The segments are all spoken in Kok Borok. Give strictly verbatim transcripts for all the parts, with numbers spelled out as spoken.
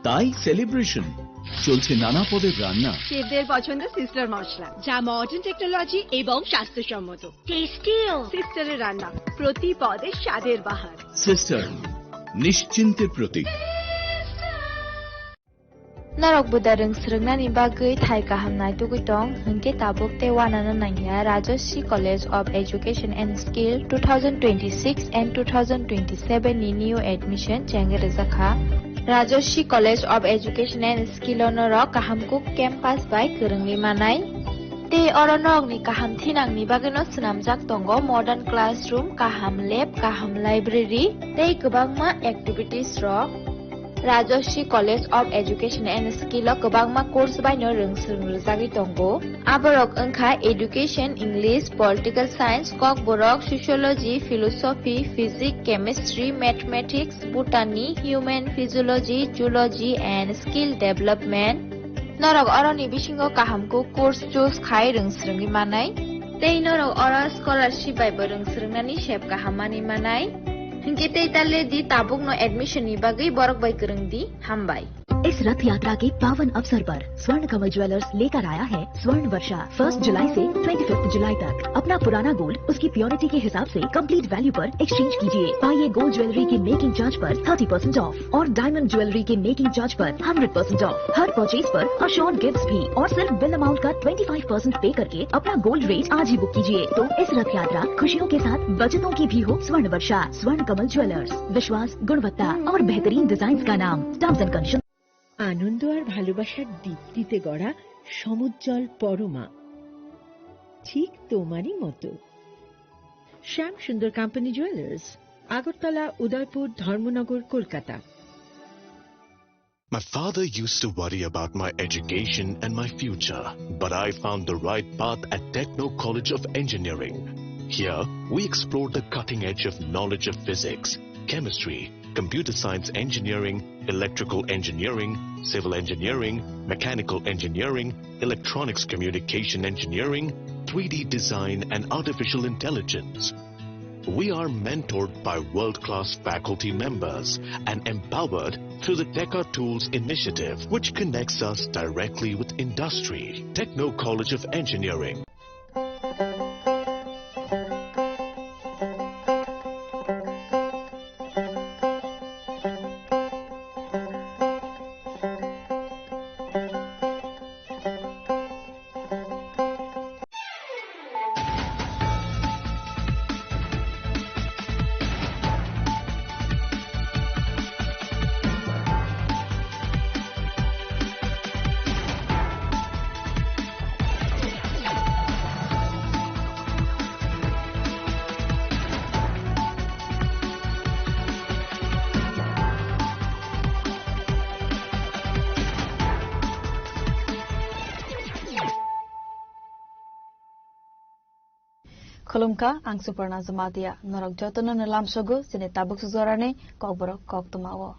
তাই সেলিব্রেশন, চলছে নানা পদের রান্না। শেফদের পছন্দ সিস্টার মশলা, যা মডার্ন টেকনোলজি এবং স্বাস্থ্যসম্মত। টেস্টিও। সিস্টারের রান্না, প্রতি পদে স্বাদের বাহার। সিস্টার, নিশ্চিন্তের প্রতীক। Norok buda rwng swrwngnani bagwi thai kaham naitugwi tong, hinkhe tabuk tei uanano nangya Rajashree College of Education and Skill two thousand twenty-six and two thousand twenty-seven ni new admission chengwi rwjakha. Rajashree College of Education and Skill o norok kaham kuk campus bai kwrwngwi manai. Tei oro norokni kaham thinangni bagwino swnamjak tongo modern classroom, kaham lab, kaham library tei kwbangma activities rok. Rajashree College of Education and Skill o kwbangma course baino rwng swrwng rwjagwi tongo. Aborok wngkha Education, English, Political Science, Kokborok, Sociology, Philosophy, Physics, Chemistry, Mathematics, Botany, Human Physiology, Zoology and Skill Development. Norok oroni bisingo kaham kuk course choose khai rwng swrwngwi manai. Tei norok oro scholarship bai bo rwng swrwngnani sep kaham manwi manai. Hinkhe tei ta le di, tabukno admission ni bagwi borok bai kwrwng di. Hambai. इस रथ यात्रा के पावन अवसर पर स्वर्ण कमल ज्वेलर्स लेकर आया है स्वर्ण वर्षा। फर्स्ट जुलाई से ट्वेंटी फिफ्थ जुलाई तक अपना पुराना गोल्ड उसकी प्योरिटी के हिसाब से कंप्लीट वैल्यू पर एक्सचेंज कीजिए। पाइए गोल्ड ज्वेलरी की मेकिंग चार्ज पर थर्टी परसेंट ऑफ और डायमंड ज्वेलरी के मेकिंग चार्ज पर हंड्रेड परसेंट ऑफ। हर परचेज पर अश्योर्ड गिफ्ट्स भी और सिर्फ बिल अमाउंट का ट्वेंटी फ़ाइव परसेंट पे करके अपना गोल्ड रेट आज ही बुक कीजिए। तो इस रथ यात्रा खुशियों के साथ बचतों की भी हो। स्वर्ण वर्षा, स्वर्ण कमल ज्वेलर्स, विश्वास, गुणवत्ता और बेहतरीन डिजाइन का नाम। Terms and condition. আনন্দ আর ভালোবাসার দীপ্তিতে গড়া সমুজ্জ্বল পরমা, ঠিক তোমারই মতো। শ্যাম সুন্দর কোম্পানি জুয়েলার্স, আগরতলা, উদয়পুর, ধর্মনগর, Kolkata. My father used to worry about my education and my future, but I found the right path at Techno College of Engineering. Here, we explore the cutting edge of knowledge of physics, chemistry, computer science engineering, electrical engineering, civil engineering, mechanical engineering, electronics communication engineering, three D design, and artificial intelligence. We are mentored by world-class faculty members and empowered through the Teka Tools initiative, which connects us directly with industry. Techno College of Engineering. Khulumkha, ang Suparna Jamatia. Norok jotono no lamsogo chini tabuk sujorani kokborok koktwma o.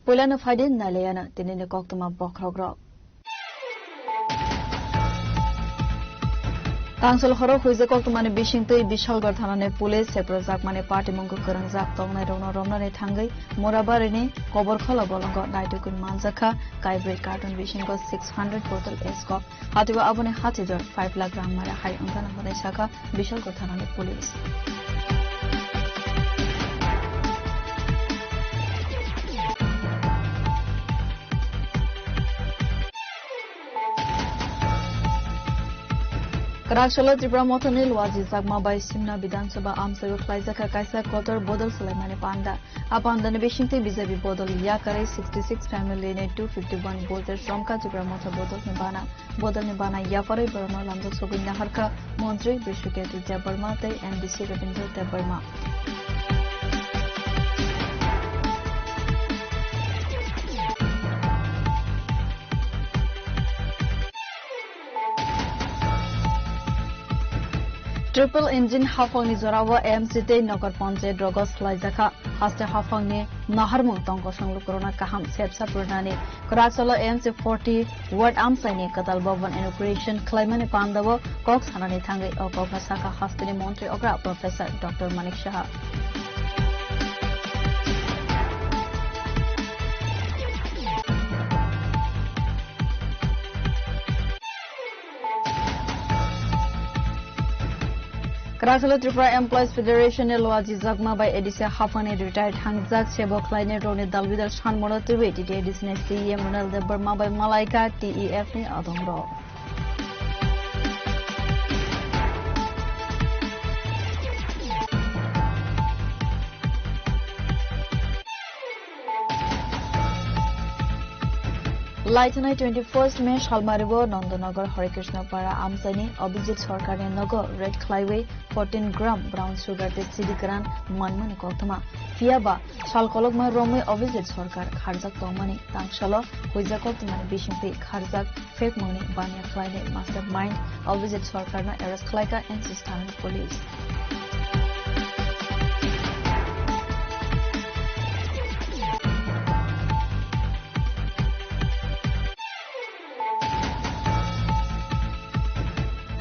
Puilano phaidi nailayano tinini koktwma bokhorokrok. Tangsol horo huijak koktwmani bisingtwi Bishalgarh thanani police seprojakmani patimung kwrwngjak tongnairokno romnani thangwi Murabarini Koborkhola bolongo naitugwi manjakha, kaibrwi carton bisingo six hundred bottle eskok. Hatio aboni hachijor five lakh rang mara hai wngkha hwnwi sakha Bishalgarh thanani police. Kwrak salo Tipra Mothani Luaji Chakma bai Simna Bidhan Sabha amchaio khlaijakha kaisa kotor bodol swlaimani panda. A pandani bisingtwi B J P bodol yakarwi sixty six family ni two fifty one voters romkha Tipra Motha bodolni bana. Bodolni bana yaparwi borokno lamjak sogwi naharkha Montri Bishwaketu Debbarma tei M D C Rabindra Debbarma. Triple engine haphangni jorao M C tei Nagar Panchayat rogo swlaijakha. Haste haphangni naharmung tongkosong lukurokno kaham sepsa purnani. Kwraksalo M C forty ward amchaini kwtal bhavan inauguration khlaimani pandao kok sanani thangwi o kokno sakha hasteni montri okra Professor Doctor Manik Saha. Kwraksalo Tripura Employees Federation ni luajijakma bai A D C haphangni retired thangjak sebo khlainai rokni dalbidal sanmano twiwi T T A D C ni C E M Ronald Debbarma bai malaikha T E F ni adongrok. Laithanai twenty first May salmario Nandanagar Hare Krishna Para amchaini Abhijit Sarkarni nogo raid khlaiwi fourteen gram brown sugar tei sidi kwran manmani koktwma. Phiyaba sal kolokma romwi Abhijit Sarkar kharjak tongmani tangsalo huijak koktwmani bisingtwi kharjak phekmungni baniya khlainai mastermind Abhijit Sarkarno arrest khlaikha N C Stan Police.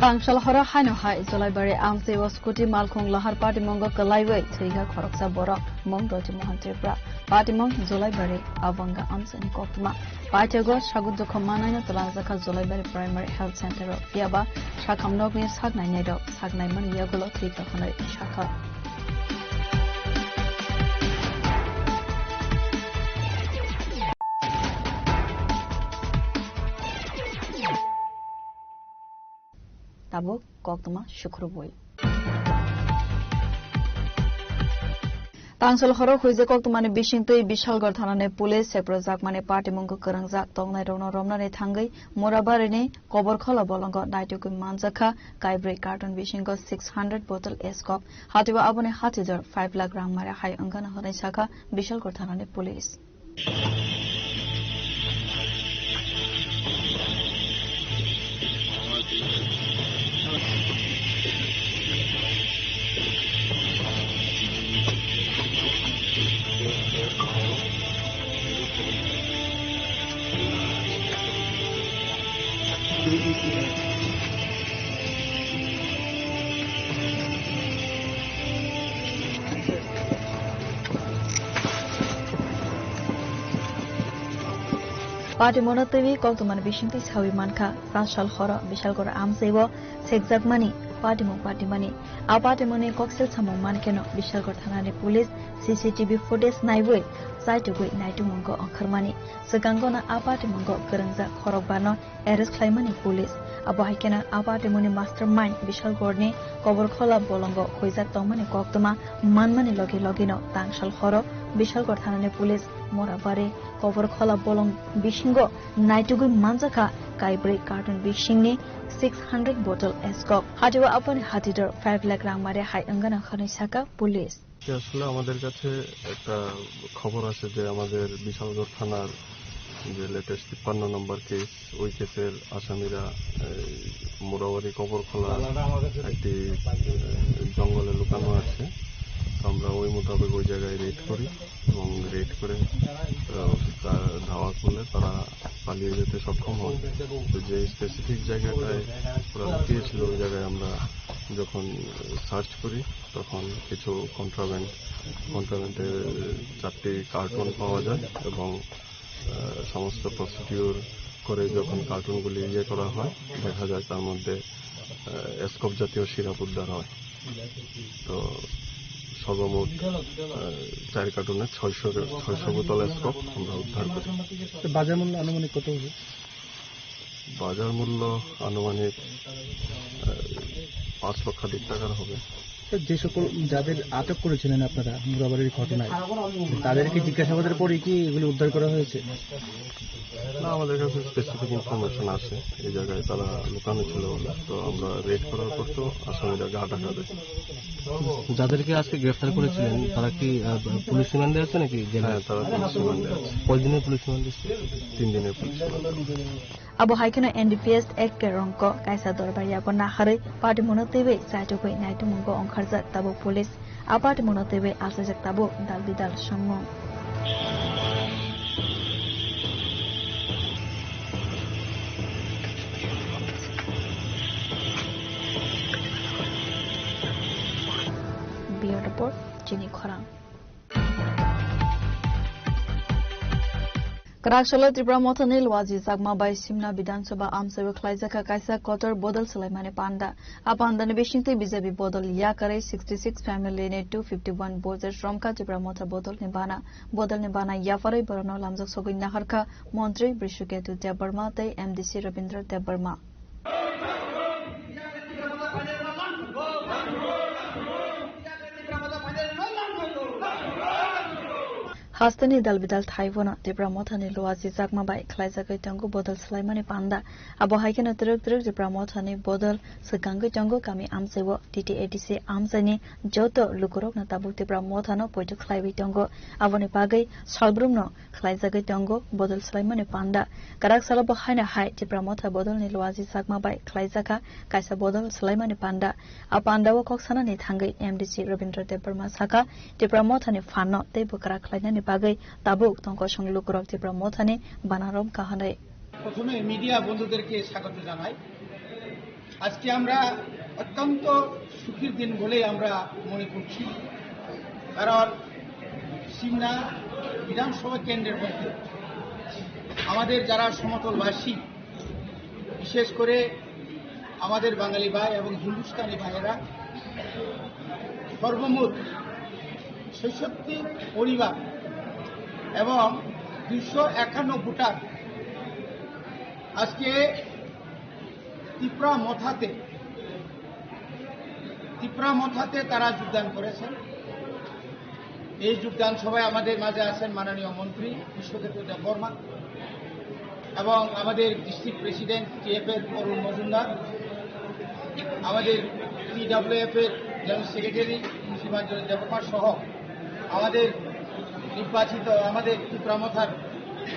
Tangsal horo haino hai Jolaibari amchai o scooty malkhung lahar patimungo kwlaiwi thwikha khoroksa borok, mung Roti Mohan Tripura. Patimung Jolaibari Abanga amchaini koktwma. Paithago sagu dukho manaino twlangjakha Jolaibari Primary Health Center o. Phiyaba sakham nokni sak nainairok sak naimani yagulo thwikha hwnwi sakha. Tabuk koktwma sukrubui. Tangsal horo huijak koktwmani bisingtwi Bishalgarh thanani police seprojakmani patimungkhe kwrangjak tongnairokno romnani thangwi Murabarini Koborkhola bolongo naitugwi manjakha kaibrwi carton bisingo six hundred bottle eskop. Hatio aboni hatidor five lakh rang mare hai wngkha hwnwi sakha Bishalgarh thanani police. Patimungno twiwi koktwmani bisingtwi sawi mankha, tangsal horo Bishalgarh amchai o sekjakmani patimung patimani. A patimungni koksil samung mankheno Bishalgarh thanani police C C T V footage naiwi chaitugwi naitugmungo ongkhormani. Swkangno a patimungo kwrwngjak khorokbano arrest khlaimani police. Abo hai kheno a patimungni mastermind Bishalgarhni Koborkhola bolongo huijak tongmani koktwma manmani logi logino tangsal horo Bishalgarh thanani police Morabari Koborkhola bolong bisingo naitugwi manjakha kaibrwi carton bisingni six hundred bottle eskop. Hatio aboni hatidor five lakh rang mare hai wngkha hwnwi sakha police. যে আসলে আমাদের কাছে একটা খবর আছে যে আমাদের বিশালগড় থানার যে লেটেস্ট তিপ্পান্ন নম্বর কেস, ওই কেসের আসামিরা এই মোরাবাড়ি কবরখোলা একটি, আহ, জঙ্গলে লুকানো আছে। তো আমরা ওই মোতাবেক ওই জায়গায় রেড করি এবং রেড করে, আহ, তা ধাওয়া করলে তারা পালিয়ে যেতে সক্ষম হয়। তো যে স্পেসিফিক জায়গাটায় ওরা লুকিয়েছিল, ওই জায়গায় আমরা যখন সার্চ করি, তখন কিছু কন্ট্রাব্যান্ড, কন্ট্রাব্যান্ডের চারটি কার্টন পাওয়া যায় এবং, আহ, সমস্ত প্রসিডিউর করে যখন কার্টনগুলি ইয়ে করা হয়, দেখা যায় তার মধ্যে, আহ, স্কোপ জাতীয় সিরাপ উদ্ধার হয়। তো সর্বমোট, আহ, চার কার্টনে ছয়শো, ছয়শো বোতল স্কোপ আমরা উদ্ধার করি। তো বাজার মূল্য আনুমানিক কত হবে? বাজার মূল্য আনুমানিক, আহ, পাঁচ লক্ষাধিক টাকার হবে। তো যে সকল যাদের আটক করেছিলেন আপনারা মুরাবাড়ির ঘটনায়, তাদেরকে জিজ্ঞাসাবাদের পরে কি এগুলি উদ্ধার করা হয়েছে? না, আমাদের কাছে স্পেসিফিক ইনফরমেশন আছে, এই জায়গায় তারা লুকানো ছিল বলে। তো আমরা রেড করার পর তো আসামিরা গা ঢাকা দেয়। যাদেরকে আজকে গ্রেফতার করেছিলেন, তারা কি, আহ, পুলিশ রিমান্ডে আছে নাকি জেলে? হ্যাঁ, তারা পুলিশ রিমান্ডে আছে। কয়দিনের পুলিশ রিমান্ড দিচ্ছে? তিন দিনের police remand. Abo hai kheno N D P S F K Rongko kaisa dorbar yago naharwi party mungno twiwi chaitugwi naitugmungo ongkharjak tabuk police. A party mungno twiwi achaijak tabuk dal bidal songmung. Bureau Report, Chini Khorang. Kwrak salo Tipra Mothani Luaji Chakma bai Simna Bidhan Sabha amchaibo khlaijakha kaisa kotor bodol swlaimani panda. A pandani bisingtwi B J P bodol yakarwi sixty six family ni two fifty one voter romkha Tipra Motha bodolni bana. Bodolni bana yapharwi borokno lamjak sogwi naharkha Montri Brishuketu Debbarma tei M D C Rabindra Debbarma. Hasteni dal bidal thai bono Tipra Mothani Luaji Chakma bai khlaijagwi tongo bodol swlaimani panda. Abo hai kheno twrwk twrwk Tipra Mothani bodol swkangwi tongo kami amchaibo T T A D C amchaini joto lukurokno tabuk Tipra Mothano poito khlaiwi tongo. Aboni bagwi salbrumno khlaijagwi tongo bodol swlaimani panda. Kwrak salo bo haino hai Tipra Motha bodolni Luaji Chakma bai khlaijakha kaisa bodol swlaimani panda. A pandao kok sanani thangwi M D C Rabindra Debbarma sakha, Tipra Mothani phanno tei bwkra khlainani bagwi tabuk tongkosong lukurok Tipra Mothani bana romkha hwnwi. প্রথমে মিডিয়া বন্ধুদেরকে স্বাগত জানাই। আজকে আমরা অত্যন্ত সুখীর দিন বলেই আমরা মনে করছি, কারণ সিমনা বিধানসভা কেন্দ্রের মধ্যে আমাদের যারা সমতলবাসী, বিশেষ করে আমাদের বাঙালি ভাই এবং হিন্দুস্তানি ভাইয়েরা, সর্বমোট ছেষট্টি পরিবার এবং দুইশো একান্ন ভোটার আজকে তিপ্রা মথাতে, তিপ্রা মথাতে তারা যোগদান করেছেন। এই যোগদান সভায় আমাদের মাঝে আছেন মাননীয় মন্ত্রী বিশ্বজিৎ দেববর্মা এবং আমাদের ডিস্ট্রিক্ট প্রেসিডেন্ট টিএফ এর অরুণ মজুমদার, আমাদের টিডাব্লিউএফ এর জেনারেল সেক্রেটারি সীমাঞ্চল দেবকুমার সহ আমাদের নির্বাচিত, আমাদের তিপ্রা মথার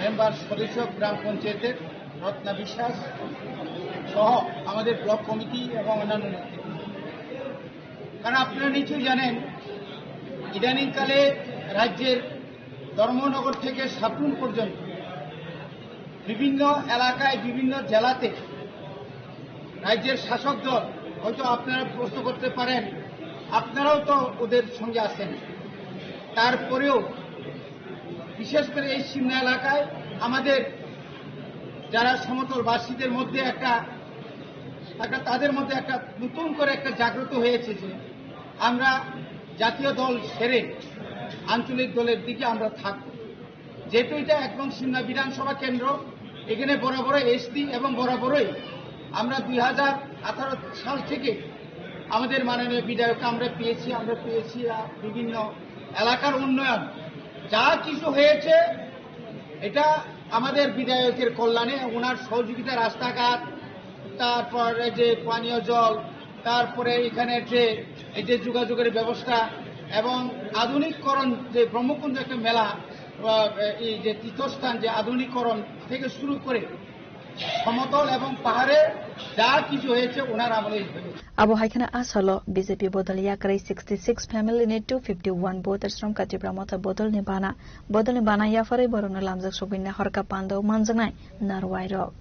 মেম্বার সদস্য গ্রাম পঞ্চায়েতের রত্না বিশ্বাস সহ আমাদের ব্লক কমিটি এবং অন্যান্য নেতৃবৃন্দ। কারণ আপনারা নিশ্চয়ই জানেন, ইদানিংকালে রাজ্যের ধর্মনগর থেকে সাবরুম পর্যন্ত বিভিন্ন এলাকায়, বিভিন্ন জেলাতে রাজ্যের শাসক দল, হয়তো আপনারা প্রশ্ন করতে পারেন, আপনারাও তো ওদের সঙ্গে আছেন, তারপরেও বিশেষ করে এই সিমনা এলাকায় আমাদের যারা সমতলবাসীদের মধ্যে একটা, একটা, তাদের মধ্যে একটা নতুন করে একটা জাগ্রত হয়েছে যে আমরা জাতীয় দল ছেড়ে আঞ্চলিক দলের দিকে আমরা থাকব। যেহেতু এটা একদম সিমনা বিধানসভা কেন্দ্র, এখানে বরাবরই এসছি এবং বরাবরই আমরা দুই হাজার আঠারো সাল থেকে আমাদের মাননীয় বিধায়ককে আমরা পেয়েছি, আমরা পেয়েছি, আহ, বিভিন্ন এলাকার উন্নয়ন যা কিছু হয়েছে, এটা আমাদের বিধায়কের কল্যাণে, ওনার সহযোগিতা, রাস্তাঘাট, তারপরে যে পানীয় জল, তারপরে এখানে যে এই যে যোগাযোগের ব্যবস্থা এবং আধুনিকরণ, যে ব্রহ্মকুণ্ড একটা মেলা, আহ, এই যে তীর্থস্থান, যে আধুনিকরণ থেকে শুরু করে সমতল এবং পাহাড়ে যা কিছু হয়েছে ওনার আমলেই হয়েছে। Abo hai kheno a salo B J P bodol yakarwi sixty six family ni two fifty one voters romkha Tipra Motha bodolni bana. Bodolni bana yapharwi borokno lamjak sogwi naharkha pandao manjaknai narwai rok.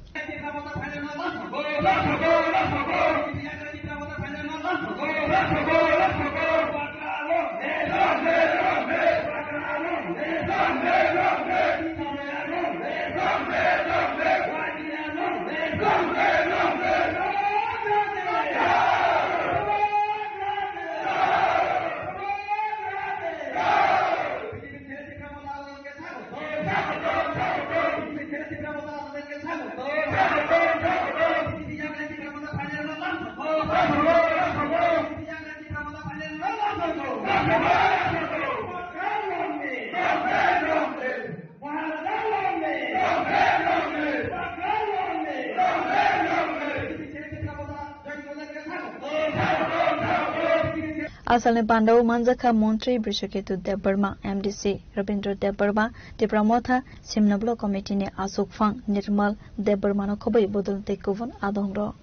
Asalni pandao manjakha Montri Brishaketu Debbarma, M D C Rabindra Debbarma, Tipra Motha, Simna Block Committee ni Asukphang Nirmal Debbarmano khobwi bodol tei kubun adongrok.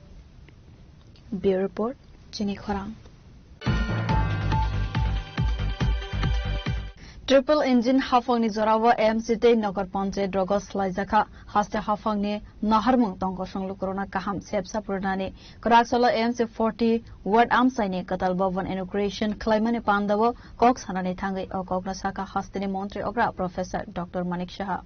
Bureau Report, Chini Khorang. Triple engine haphangni jorao M C tei Nagar Panchayat rogo swlaijakha. Haste haphangni naharmung tongkosong lukurokno kaham sebsa purunani kwrak salo M C forty ward amchaini kwtal bhavan inauguration khlaimani pandao kok sanani thangwi o kokno sakha hasteni montri okra Professor Doctor Manik Saha.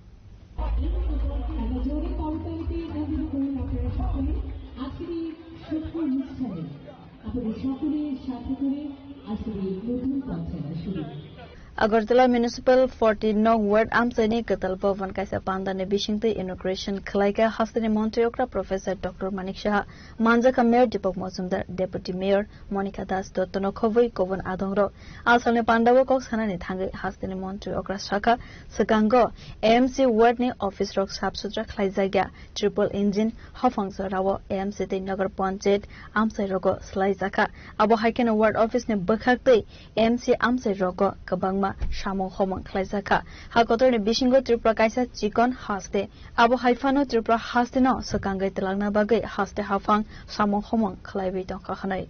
Agartala Municipal forty nong ward amchaini kwtal bhavan kaisa pandani bisingtwi inauguration khwlaikha hasteni montri okra Professor Doctor Manik Saha. Manjakha Mayor Deepak Majumdar, Deputy Mayor Monika Das Dottono khobwi kubun adongrok. Asalni pandao kok sanani thangwi hasteni montri okra sakha, swkango A M C ward ni office rok sap sutra khlaijakya, triple engine haphang jorao A M C tei Nagar Panchayat amchai rogo swlaijakha. Abo hai kheno ward office ni bwkhak tei M C amchai rogo kwbangma samung homung khlaijakha. Ha kotorni bisingo Tripura kaisa chikon haste. Abo hai phano Tripura haste no swkangwi twlangna bagwi haste haphang samung homung khlaiwi tongkha hwnwi.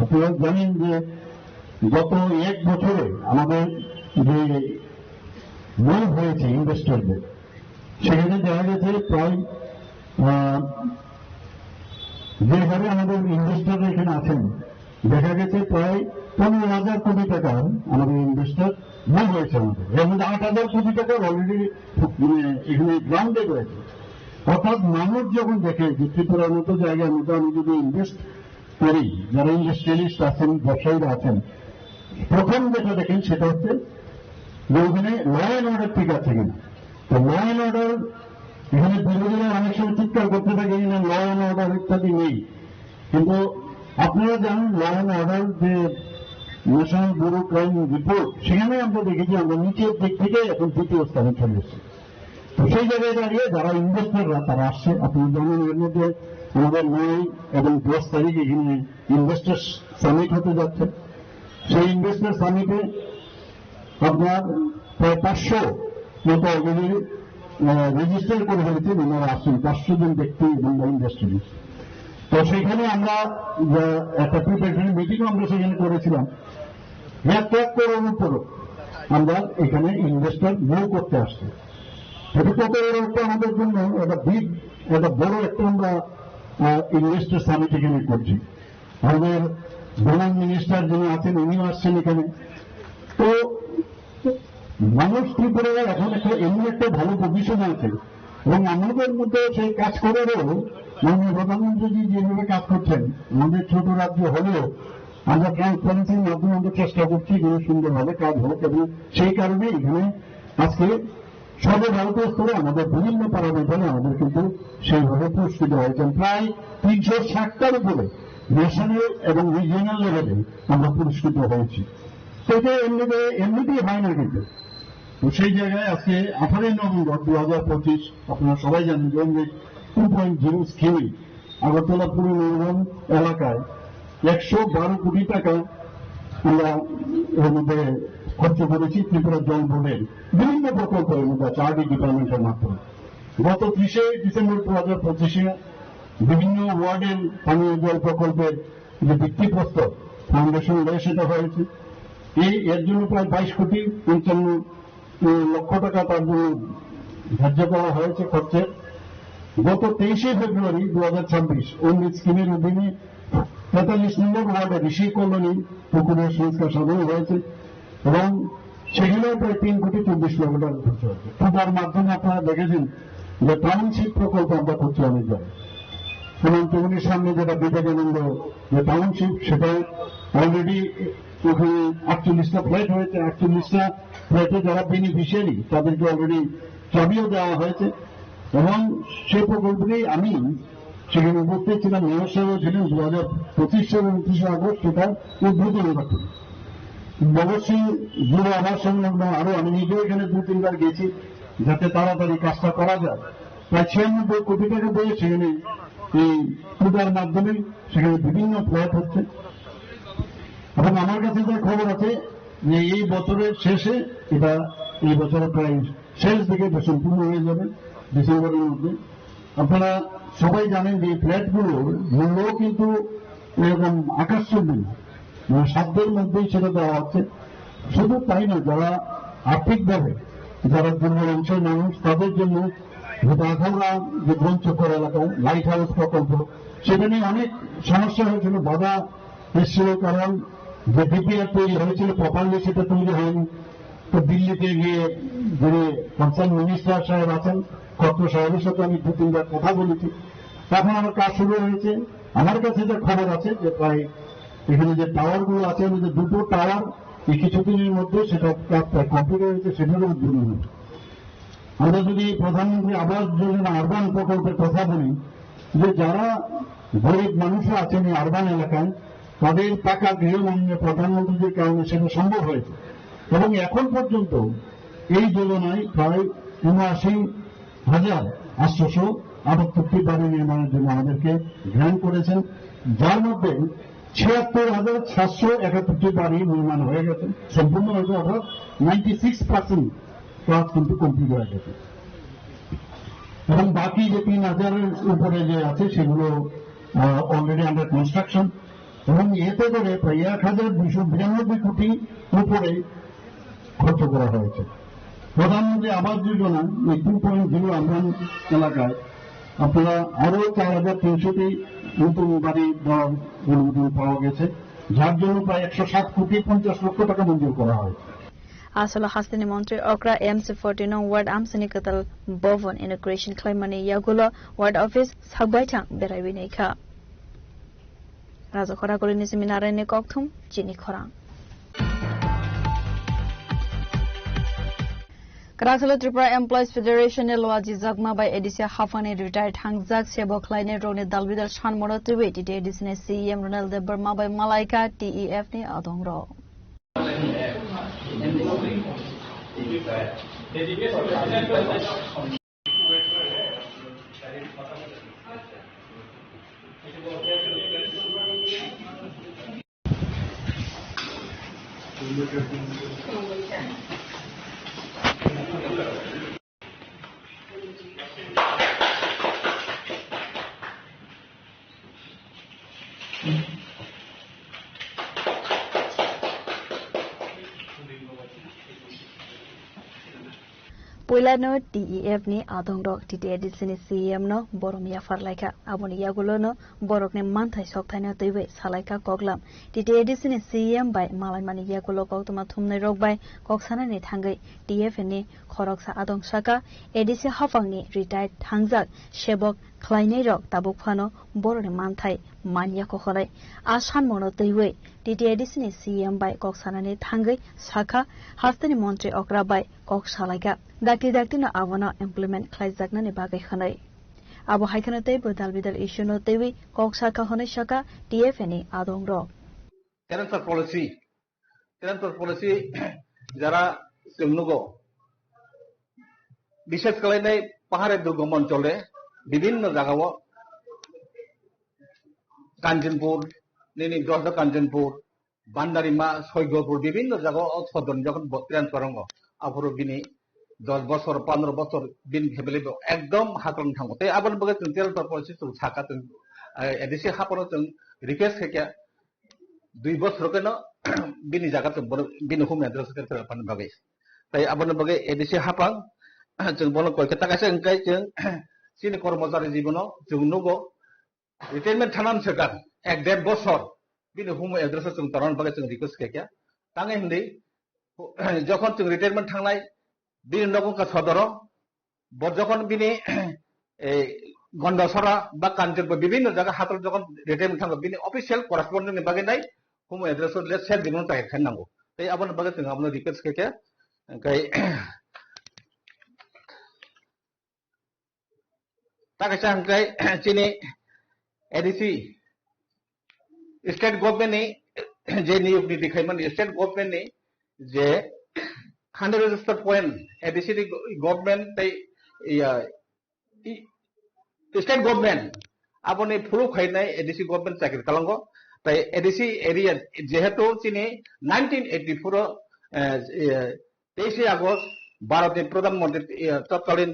আপনারা জানেন যে গত এক বছরে আমাদের যে লোভ হয়েছে ইনভেস্টরদের, সেখানে দেখা গেছে প্রায়, আহ, যে হারে আমাদের ইনভেস্টর এখানে আছেন, দেখা গেছে প্রায় পনেরো হাজার কোটি টাকার আমাদের ইনভেস্টর লোভ হয়েছে আমাদের। এর মধ্যে আট হাজার কোটি টাকা অলরেডি, মানে, এখানে গ্রাউন্ডে রয়েছে। অর্থাৎ মানুষ যখন দেখে যে ত্রিপুরার মতো জায়গার মধ্যে আমি যদি ইনভেস্ট করি, যারা ইন্ডাস্ট্রিয়ালিস্ট আছেন, ব্যবসায়ীরা আছেন, প্রথম যেটা দেখেন সেটা হচ্ছে যে ওখানে ল অ্যান্ড অর্ডার ঠিক আছে কিনা। তো ল অ্যান্ড অর্ডার, এখানে বিরোধীরা অনেক সময় চিৎকার করতে থাকে, এখানে ল অ্যান্ড অর্ডার ইত্যাদি নেই, কিন্তু আপনারা জানেন ল অ্যান্ড অর্ডার যে ন্যাশনাল ব্যুরো ক্রাইম রিপোর্ট, সেখানে আমরা দেখেছি আমরা নিচের দিক থেকে এখন দ্বিতীয় স্থানে চলে এসেছি। তো সেই জায়গায় দাঁড়িয়ে যারা ইনভেস্টররা তারা আসছে, আপনি জানেন এর মধ্যে আমাদের নয় এবং দশ তারিখ এখানে ইনভেস্টর সামিট হতে যাচ্ছে। সেই ইনভেস্টর সামিটে আপনার প্রায় পাঁচশো মতো অলরেডি রেজিস্টার করে ফেলেছেন, ওনারা আসছেন, পাঁচশো জন ব্যক্তি এবং ইনভেস্টর। তো সেখানে আমরা, আহ, একটা প্রিপারেটরি মিটিং আমরা সেখানে করেছিলাম। এক লাখ করোড়ের উপর আমরা এখানে ইনভেস্টর মুভ করতে আসছি। এটা কত বড় একটা আমাদের জন্য একটা বিগ, একটা বড় একটা আমরা, আহ, ইনভেস্টর সামিট এখানে করছি। আমাদের ডোনার মিনিস্টার যিনি আছেন, উনিও আসছেন এখানে। তো মানুষ ত্রিপুরায় এখন একটা এমন একটা ভালো পজিশনে আছে এবং আমাদের মধ্যে সেই কাজ করেও মাননীয় প্রধানমন্ত্রীজি যেভাবে কাজ করছেন, আমাদের ছোট রাজ্য হলেও আমরা ট্রান্সপারেন্সির মাধ্যমে আমরা চেষ্টা করছি যেন সুন্দরভাবে কাজ হোক এবং সেই কারণে এখানে আজকে সর্বভারতীয় স্তরে আমাদের বিভিন্ন প্যারামিটারে আমাদের কিন্তু সেইভাবে পুরস্কৃত হয়েছেন। প্রায় তিনশো ষাটটার উপরে ন্যাশনাল এবং রিজিয়নাল লেভেলে আমরা পুরস্কৃত হয়েছি। তো এটা এমনিতে, এমনিতেই হয় না কিন্তু। তো সেই জায়গায় আজকে আঠারোই নভেম্বর দুই হাজার পঁচিশ, আপনারা সবাই জানেন যে টু পয়েন্ট জিরো স্কিমে আগরতলা পুর নিগম এলাকায় একশো বারো কোটি টাকা আমরা এর মধ্যে খরচ করেছি ত্রিপুরা জল বোর্ডের বিভিন্ন প্রকল্প, এর মধ্যে আছে আরডি ডিপার্টমেন্টের মাধ্যমে। গত ত্রিশে ডিসেম্বর দু হাজার পঁচিশে বিভিন্ন ওয়ার্ডের পানীয় জল প্রকল্পের যে ভিত্তিপ্রস্তর ফাউন্ডেশন ডে সেটা হয়েছে। এই এর জন্য প্রায় বাইশ কোটি পঞ্চান্ন লক্ষ টাকা তার জন্য ধার্য করা হয়েছে খরচের। গত তেইশে ফেব্রুয়ারি দু হাজার ছাব্বিশ অমৃত স্কিমের অধীনে তেতাল্লিশ নম্বর ওয়ার্ডে ঋষি কলোনি পুকুরের সংস্কার সাধন হয়েছে এবং সেখানেও প্রায় তিন কোটি চব্বিশ লক্ষ টাকা খরচ হয়েছে। পূজার মাধ্যমে আপনারা দেখেছেন যে টাউনশিপ প্রকল্প আমরা করছি অনেক জায়গায়। সুমন চৌমুহনীর সামনে যেটা বিবেকানন্দ যে টাউনশিপ, সেটাও অলরেডি ওখানে আটচল্লিশটা ফ্ল্যাট হয়েছে। আটচল্লিশটা ফ্ল্যাটে যারা বেনিফিশিয়ারি, তাদেরকে অলরেডি চাবিও দেওয়া হয়েছে। এবং সেই প্রকল্পটি আমি সেখানে উপস্থিত ছিলাম, মেয়র সাহেবও ছিলেন। দু হাজার পঁচিশ সালের ঊনত্রিশে আগস্ট সেটা উদ্বোধন করেন। অবশ্যই যুব আবাস সংলগ্ন আরো আমি নিজেও এখানে দু তিনবার গেছি, যাতে তাড়াতাড়ি কাজটা করা যায়। প্রায় ছিয়ানব্বই কোটি টাকা দিয়ে সেখানে এই পূজার মাধ্যমে সেখানে বিভিন্ন ফ্ল্যাট হচ্ছে। এবং আমার কাছে যে খবর আছে যে এই বছরের শেষে, এটা এই বছরের প্রায় শেষ দিকে এটা সম্পূর্ণ হয়ে যাবে ডিসেম্বরের মধ্যে। আপনারা সবাই জানেন যে এই ফ্ল্যাটগুলোর মূল্য কিন্তু এরকম আকাশচুম্বী, মানে সাধ্যের মধ্যেই সেটা দেওয়া হচ্ছে। শুধু তাই না, যারা আর্থিকভাবে যারা দুর্বল অংশের মানুষ, তাদের জন্য যেটা আখাউড়া যে বনচক্কর এলাকায় লাইট হাউস প্রকল্প, সেখানে অনেক সমস্যা হয়েছিল, বাধা এসেছিল, কারণ যে ডিপিআর তৈরি হয়েছিল প্রপারলি সেটা তৈরি হয়নি। তো দিল্লিতে গিয়ে যিনি কনসার্ন মিনিস্টার সাহেব আছেন, খট্টর সাহেবের সাথে আমি দু তিনবার কথা বলেছি। এখন আমার কাজ শুরু হয়েছে। আমার কাছে যে খবর আছে যে প্রায় এখানে যে টাওয়ার গুলো আছে, আমাদের দুটো টাওয়ার এই কিছুদিনের মধ্যে সেটা কাজ প্রায় কমপ্লিট হয়েছে, সেটারও উদ্বোধন হবে। আমরা যদি প্রধানমন্ত্রী আবাস যোজনা আরবান প্রকল্পের কথা বলি, যে যারা গরিব মানুষরা আছেন এই আরবান এলাকায়, তাদের পাকা গৃহ মামলা প্রধানমন্ত্রীর কারণে সেটা সম্ভব হয়েছে। এবং এখন পর্যন্ত এই যোজনায় প্রায় উনআশি হাজার আটশোশো আটাত্তরটি বাড়ি নির্মাণের জন্য আমাদেরকে গ্র্যান্ট করেছেন, যার মধ্যে ছিয়াত্তর হাজার সাতশো একাত্তরটি বাড়ি নির্মাণ হয়ে গেছে, সম্পূর্ণ হয়েছে, অর্থাৎ নাইনটি সিক্স পার্সেন্ট কাজ কিন্তু কমপ্লিট হয়ে গেছে। এবং বাকি যে তিন হাজারের উপরে যে আছে, সেগুলো অলরেডি আন্ডার কনস্ট্রাকশন। এবং এতে করে প্রায় এক হাজার দুইশো বিরানব্বই কোটি উপরে খরচ করা হয়েছে। প্রধানমন্ত্রী আবাস যোজনা এই টু পয়েন্ট জিরো আরবান এলাকায় আপনারা আরো চার হাজার তিনশোটি নতুন বাড়ি দেওয়ার অনুমোদন পাওয়া গেছে, যার জন্য প্রায় একশো সাত কোটি পঞ্চাশ লক্ষ টাকা মঞ্জুর করা হয়েছে। Asolo hasteni montri okra M C forty nong ward amsani kwtal bhavan inauguration khlaimani yagulo ward office sakbaithang beraiwi naikha. Raja Khoragulini simi Narayanni kokthum chini khorang. Kwraksalo Tripura Employees Federation ni luajijakma bai A D C haphangni retired thangjak sebo khlainai rokni dalbidal sanmano twiwi T T A D C ni C E M Ronald Debbarma bai malaikha T E F ni adongrok. Puilano T E F ni adongrok T T A D C ni C E M no borom yaphar laikha. Aboni yagulono borokni manthai sokthaino twiwi salaikha koklam. T T A D C ni C E M bai malaimani yagulo koktwma thumnairok bai kok sanani thangwi T F N ni khoroksa adong saka A D C haphangni retired thangjak sebok khlainairok tabuk phano borokni manthai manya kok hwnwi a sanmano twiwi T T A D C ni C E M bai kok sanani thangwi sakha, hasteni montri okra bai kok salaikha, dakti daktino abono implement khlaijaknani bagwi hwnwi. Abo hai kheno teibo dal bidal issue no twiwi kok sakha hwnwi sakha T F N ni adongrok. Transfer policy, transfer policy jara chwng nugo, bishes khlainai pahare durgom onchole bibhinno jagao Kanchanpur, nini Dosda Kanchanpur, Bandarima, Soigopur, bibhinno jagao o sodorni jokhon bo-, transfer wngo, aphuru bini dos bosor, pondro bosor bini family bo ekdom hakrang thango. Tei aboni bagwi chwng transfer policy chwng sakha chwng, eh, A D C haphangno chwng request khaikha, dui bosor kheno bini jaga chwng bono, bini home address khe transfer bagwi. Tei aboni bagwi A D C haphang chwng bono koi khe ta kaisa wngkhe chwng chini kormochari jibono chwng nugo, retirement thangnani swkang ek der bosor bini home address o chwng torna bagwi chwng request khaikha. Tangwi hindi, jokhon chwng retirement thangnai, bini nogo wngkha sodoro, bo jokhon bini, eh, Gondasora ba Kanchanpur bibhinno jaga hathor jokhon retirement thango, bini official correspondent ni bagwi nai home address o le sel dimung ta khe nango. Tei aboni bagwi chwng abono request khaikha. Hwnkhe ta kaisa hwnkhe chini A D C, state government ni je niyok niti khaimani state government ni je hundred register point A D C ni government tei, iya, i-, state government aboni phuluk khainai A D C government chakri talango. Tai A D C area jehetu chini nineteen eighty-four o, eh, eh, teishe August Bharat ni Pradhan Mantri, eh, totkalin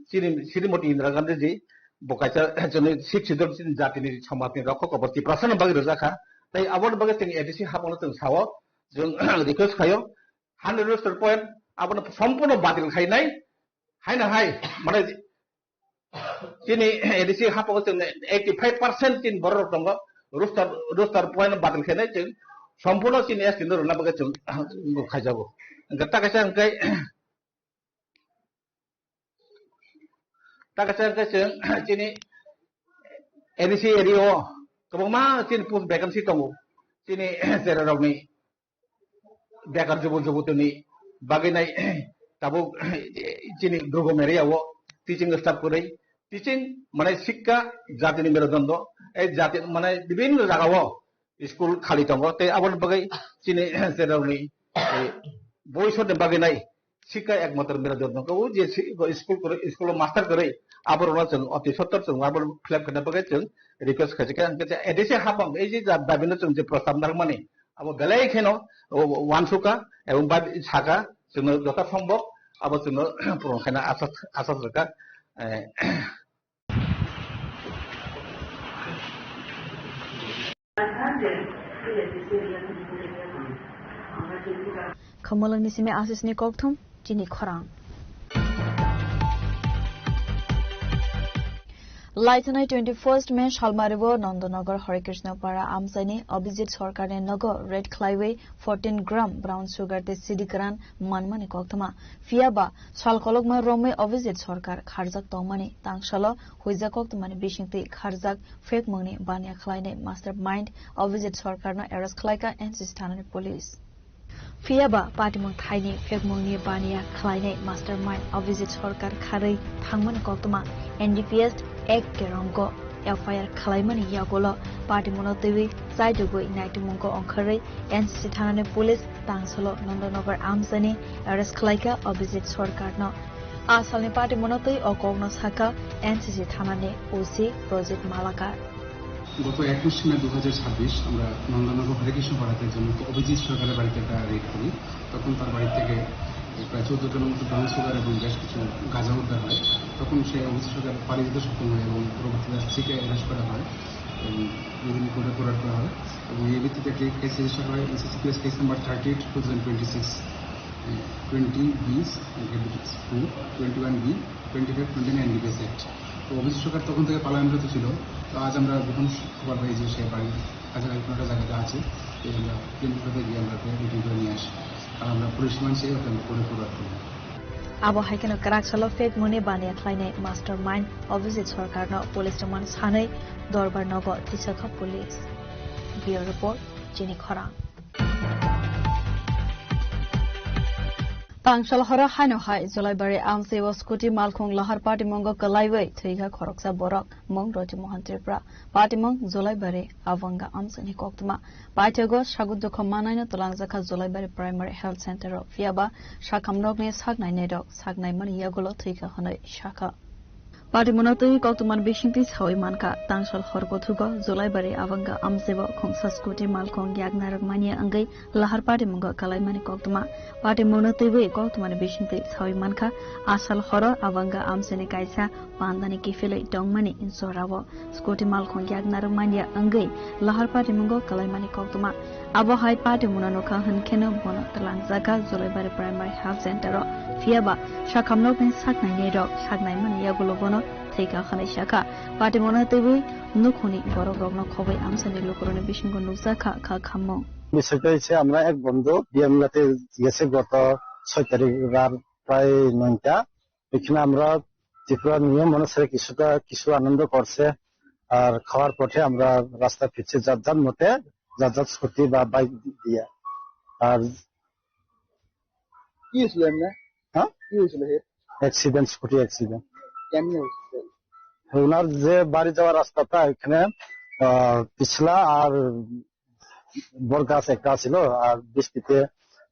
chini Srimati Indira Gandhi ji bo kaisa chini Sixth Schedule chini jatini somajni rokhok obor Tiprasa ni bagwi rwjakha. Tai aboni bagwi chini A D C hapangno chwng sao, chwng request khaio, hundred register point abono sompurno batil khainai, haino hai, mane, chini A D C hapango chwng eighty five percent chini borok rok tongo, roster, roster point batil khainai chwng sompurno chini S T no rwna bagwi chwng khajago. Hwnkhe ta kaisa hwnkhe, ta kaisa hwnkhe chwng chini A D C area o kwbangma chini post vacancy tongo. Chini chera rokni bekar jubo jubotini bagwi nai tabuk chini Dugo area o teaching staff kwrwi, teaching mane sikka jatini merudondo, ei jati mane bibinno jaga o school khali tongo, tei aboni bagwi chini chera rokni, eh, boisotni bagwi nai sikka ekmatro merudondo, o je si-, school kwrwi, school o master kwrwi, aborokno chwng oti sottor chwng abo fill up khaina bagwi chwng request khaijak kha. Hwnkhe je A D C hapang, ei je ja-, dabi no chwng je prostab narwkmani, abo belai kheno, o, uansukha, ebong ba saka, chwngno jotha sombhob, abo chwngno puron khaina asa, asa rwkha. Eh, Khamolongni simi asisni kokthum, chini khorang. Laithanai twenty first May salmario Nandanagar Hare Krishna Para amchaini Abhijit Sarkarni nogo raid khlaiwi fourteen gram brown sugar tei sidi kwran manmani koktwma. Phiyaba sal kolokma romwi Abhijit Sarkar kharjak tongmani tangsalo huijak koktwmani bisingtwi kharjak phekmungni baniya khlainai mastermind Abhijit Sarkarno arrest khlaikha N C C thanani police. Phiyaba patimung thaini phekmungni baniya khlainai mastermind Abhijit Sarkar kharwi thangmani koktwma N D P S Act kerongko F I R khlaimani yagulo patimungno twiwi chaidugwi naitugmungo ongkharwi N C C thanani police tangsalo Nandanagar amchaini arrest khlaikha Abhijit Sarkarno. A salni patimungno twi o kokno sakha N C C thanani O C Project Malakar. গত একুশ মে দু হাজার ছাব্বিশ আমরা নন্দনগর হরেকৃষ্ণ পাড়াতে একজন অভিজিৎ সরকারের বাড়িতে একটা রেড করি। তখন তার বাড়ি থেকে প্রায় চোদ্দ কিলোর মতো ব্রাউন সুগার এবং বেশ কিছু গাঁজা উদ্ধার হয়। তখন সেই অভিজিৎ সরকার পালিয়ে যেতে সক্ষম হয় এবং পরবর্তীতে স্ত্রীকে অ্যারেস্ট করা হয় এবং বিভিন্ন কোর্টে ফরওয়ার্ড করা হয়। এবং এই ভিত্তিতে একটি কেস রেজিস্টার হয় NCCPS case number thirty eight two thousand twenty six, twenty B, two, twenty one B, twenty five, twenty nine DPS act. তো অভিজিৎ সরকার তখন থেকে পলায়নরত ছিল। তো আজ আমরা যখন খবর পাই যে সে বাড়ির কাছাকাছি কোনো একটা জায়গাতে আছে, তো আমরা পিএম কোর্টে গিয়ে আমরা ওকে রিটার্ন করে নিয়ে আসি। আর আমরা পুলিশ রিমান্ড চেয়ে ওকে আমরা কোর্টে ফরওয়ার্ড করি। Abo hai kheno kwrak salo phek muni baniya khlainai mastermind Abhijit Sarkarno police rwmani sanwi Dorbar nogo tisa kha police. Bureau report, Chini Khorang. Tangsal horo haino hai Jolaibari amchai o scooty malkhung lahar patimungo kwlaiwi thwikha khoroksa borok, mung Roti Mohan Tripura, patimung Jolaibari Avanga amchaini koktwma. Paithago sago dukha manaino twlangjakha Jolaibari Primary Health Center o, phiyaba sakhamnokni saknainairok saknaimani yagulo thwikha hwnwi sakha. Patimungno twi koktwmani bisingtwi sawi mankha, tangsal hor kothugo Jolaibari Avanga amchaibo khungsa scooty malkhung yakna rwkmani wngwi lahar patimungo kwlaimani koktwma. Patimungno twiwi koktwmani bisingtwi sawi mankha, asal horo Avanga amchaini kaisa pandani kiphilwi tongmani jorao scooty malkhung yakna rwkmani wngwi lahar patimungo kwlaimani koktwma. Abo hai patimungno nukha hwnkheno bono twlangjakha Jolaibari Primary Health Center o. Phiyaba sakhamnokni saknainairok saknaimani yagulo bono thwikha hwnwi sakha. Patimungno twiwi nukhungni borokrokno khobwi amchaini lukurokni bisingo nukjakha kha khammung. বিষয়টা হচ্ছে আমরা এক বন্ধু বিয়ে মিলাতে গেছে গত ছয় তারিখ রাত প্রায় নয়টা। এখানে আমরা ত্রিপুরা নিয়ম অনুসারে কিছুটা কিছু আনন্দ করছে, আর খাওয়ার পথে আমরা রাস্তা ফিরছি যার যার মতে, যার যার স্কুটি বা বাইক দিয়ে। আর কি হয়েছিল এমনি? হ্যাঁ? কি হয়েছিল এর? Accident, scooty accident. কেমনি হয়েছিল? ওনার যে বাড়ি যাওয়ার রাস্তাটা এখানে, আহ, পিছলা আর বট গাছ একটা ছিল, আর বৃষ্টিতে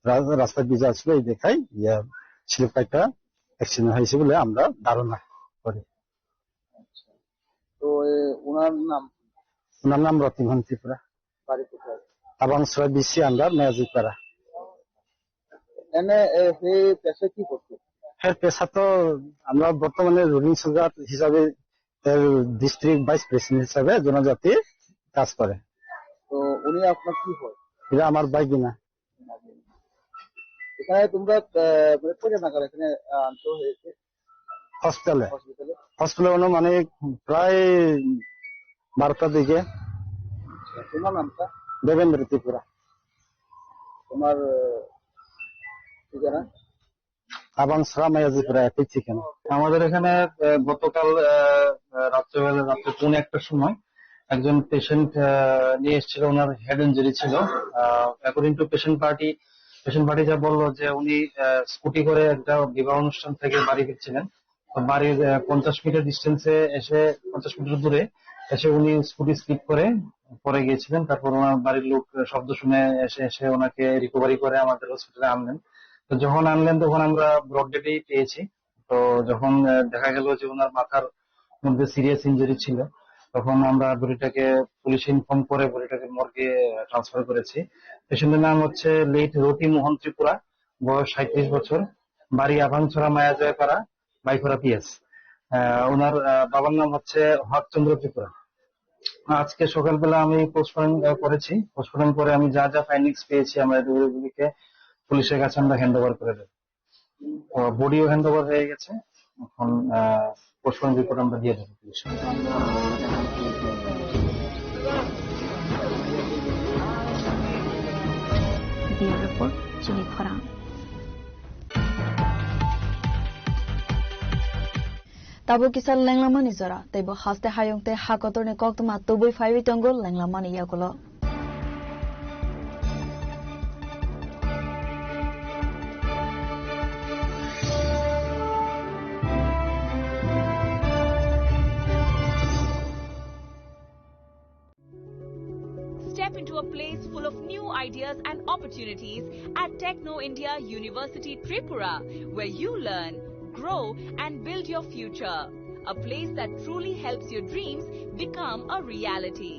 রা-, রাস্তা ভিজা ছিল, এই দেখাই, ইয়া, স্লিপ কাটটা অ্যাক্সিডেন্ট হয়েছে বলে আমরা ধারণা করি। তো, এ, ওনার নাম? ওনার নাম রতিমোহন ত্রিপুরা। বাড়ি কোথায়? আবাংসরা বিসি আন্ডার মেয়াজিপাড়া। এনে, এ, হে পেশা কি করতো? হ্যাঁ, পেশা তো আমরা বর্তমানে রুলিং সুগার হিসাবে, এর ডিস্ট্রিক্ট ভাইস প্রেসিডেন্ট হিসাবে জনজাতি কাজ করে। তো উনি আপনার কি হয়? এটা আমার ভাগিনা। এখানে তোমরা, আহ, মানে কয়টা নাগাদ এখানে, আহ, আনছো হয়েছে হসপিটালে? হসপিটালে? হসপিটালে অনুমানিক প্রায় বারোটার দিকে। আচ্ছা, তোমার নামটা? দেবেন্দ্র ত্রিপুরা। তোমার, আহ, ঠিকানা? আবাংসরা মেয়াজিপাড়া, একই ঠিকানা। আমাদের এখানে, আহ, গতকাল, আহ, আহ, রাত্রেবেলা, রাত্রে পৌনে একটার সময় একজন পেশেন্ট, আহ, নিয়ে এসেছিল, ওনার হেড ইনজুরি ছিল। আহ, according to patient party, patient party যা বললো যে উনি, আহ, স্কুটি করে একটা বিবাহ অনুষ্ঠান থেকে বাড়ি ফিরছিলেন। তো বাড়ির, আহ, পঞ্চাশ মিটার ডিস্টেন্সে এসে, পঞ্চাশ মিটার দূরে এসে উনি স্কুটি স্লিপ করে পড়ে গিয়েছিলেন। তারপর ওনার বাড়ির লোক, আহ, শব্দ শুনে এসে, এসে ওনাকে রিকভারি করে আমাদের হসপিটালে আনলেন। তো যখন আনলেন তখন আমরা ব্রড ডেডেই পেয়েছি। তো যখন, আহ, দেখা গেল যে ওনার মাথার মধ্যে সিরিয়াস ইনজুরি ছিল, তখন আমরা বডিটাকে পুলিশে ইনফর্ম করে বডিটাকে মর্গে ট্রান্সফার করেছি। পেশেন্টের নাম হচ্ছে লেট রতি মোহন ত্রিপুরা, বয়স সাঁইত্রিশ বছর, বাড়ি আভাংছড়া মায়াজয়পাড়া, বাইখরা পিএস। আহ, ওনার, আহ, বাবার নাম হচ্ছে হকচন্দ্র ত্রিপুরা। আজকে সকালবেলা আমি পোস্টমর্টম, আহ, করেছি। পোস্টমর্টম করে আমি যা যা ফাইন্ডিংস পেয়েছি, আমরা এগুলিকে পুলিশের কাছে আমরা হ্যান্ড ওভার করে দেবো। তো বডিও হ্যান্ড ওভার হয়ে গেছে, এখন, আহ, পোস্টমর্টম রিপোর্ট আমরা দিয়ে দেবো পুলিশকে। Bureau report, Chini Khorang. Tabuk kisa lenglamani jora, tei bo haste hayung tei ha kotorni koktwma tubui phaiwi tongo lenglamani yagulo. Step into a place full of new ideas and opportunities at Techno India University Tripura, where you learn, grow, and build your future. A place that truly helps your dreams become a reality.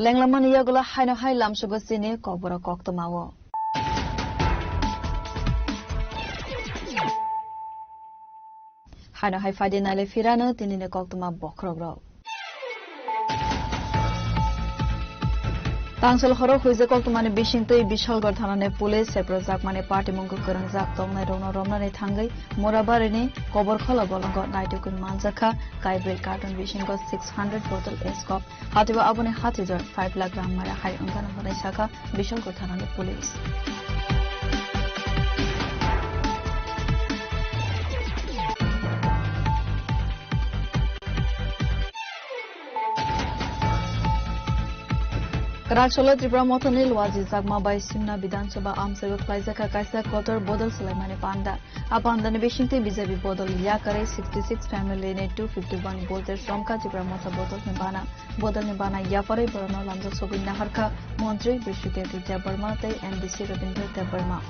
Lenglamani yagulo haino hai lamsugo chini kokborok koktwmao. Haino hai phaidi naile phirano tinini koktwma bokhorokrok. Tangsol horo huijak koktwmani bisingtwi Bishalgarh thanani police seprwjakmani patimungkhe kwrwngjak tongnairokno romnani thangwi Murabarini Koborkhola bolongo naitukwi manjakha kaibrwi carton bisingo six hundred bottle Ascoff. Hatibo aboni hati jon five lakh rang maya hai wngkha hwnwi sakha Bishalgarh thanani police. Kwrak salo Tipra Mothani Luaji Chakma bai Simna Bidhan Sabha amchaibo khlaijakha kaisa kotor bodol swlaimani panda. A pandani bisingtwi B J P bodol yakarwi sixty six family ni two fifty one voter romkha Tipra Motha bodolni bana. Bodolni bana yapharwi borokno lamjak sogwi naharkha Montri Bishnudev Debbarma tei M D C Rabindra Debbarma.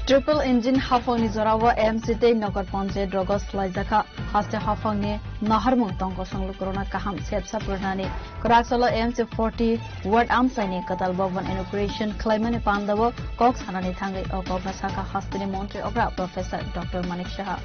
Triple engine haphangni jorao M C tei Nagar Panchayat rogo swlaijakha. Haste haphangni naharmung tongkosong lukurokno kaham sepsa purnani. Kwrak salo M C forty ward amchaini kwtal bhavan inauguration khlaimani pandao kok sanani thangwi o kokno sakha hasteni montri okra Professor Doctor Manik Saha.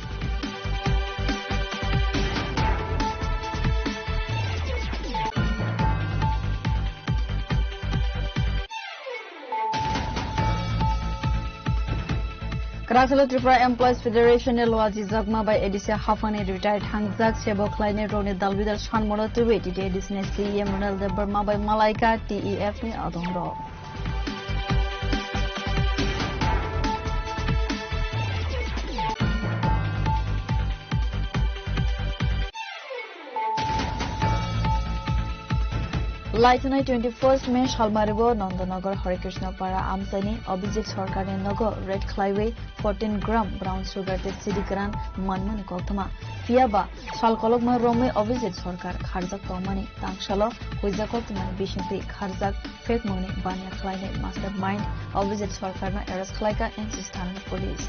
Kwrak salo Tripura Employees Federation ni Luaji Chakma bai A D C haphangni retired thangjak sebo khlainai rokni dalbidal sanmano twiwi T T A D C ni C E M Ronald Debbarma bai malaikha T E F ni adongrok. Laitanai twenty first May salmaribo Nandanagar Hare Krishna Para amchaini Abhijit Sarkarni nogo raid khlaiwi fourteen gram brown sugar tei sidi kwran manmani koktwma. Phiyaba sal kolokma romwi Abhijit Sarkar kharjak tongmani tangsalo huijak koktwmani bisingtwi kharjak phekmungni baniya khlainai mastermind Abhijit Sarkarno arrest khlaikha N C C thanani police.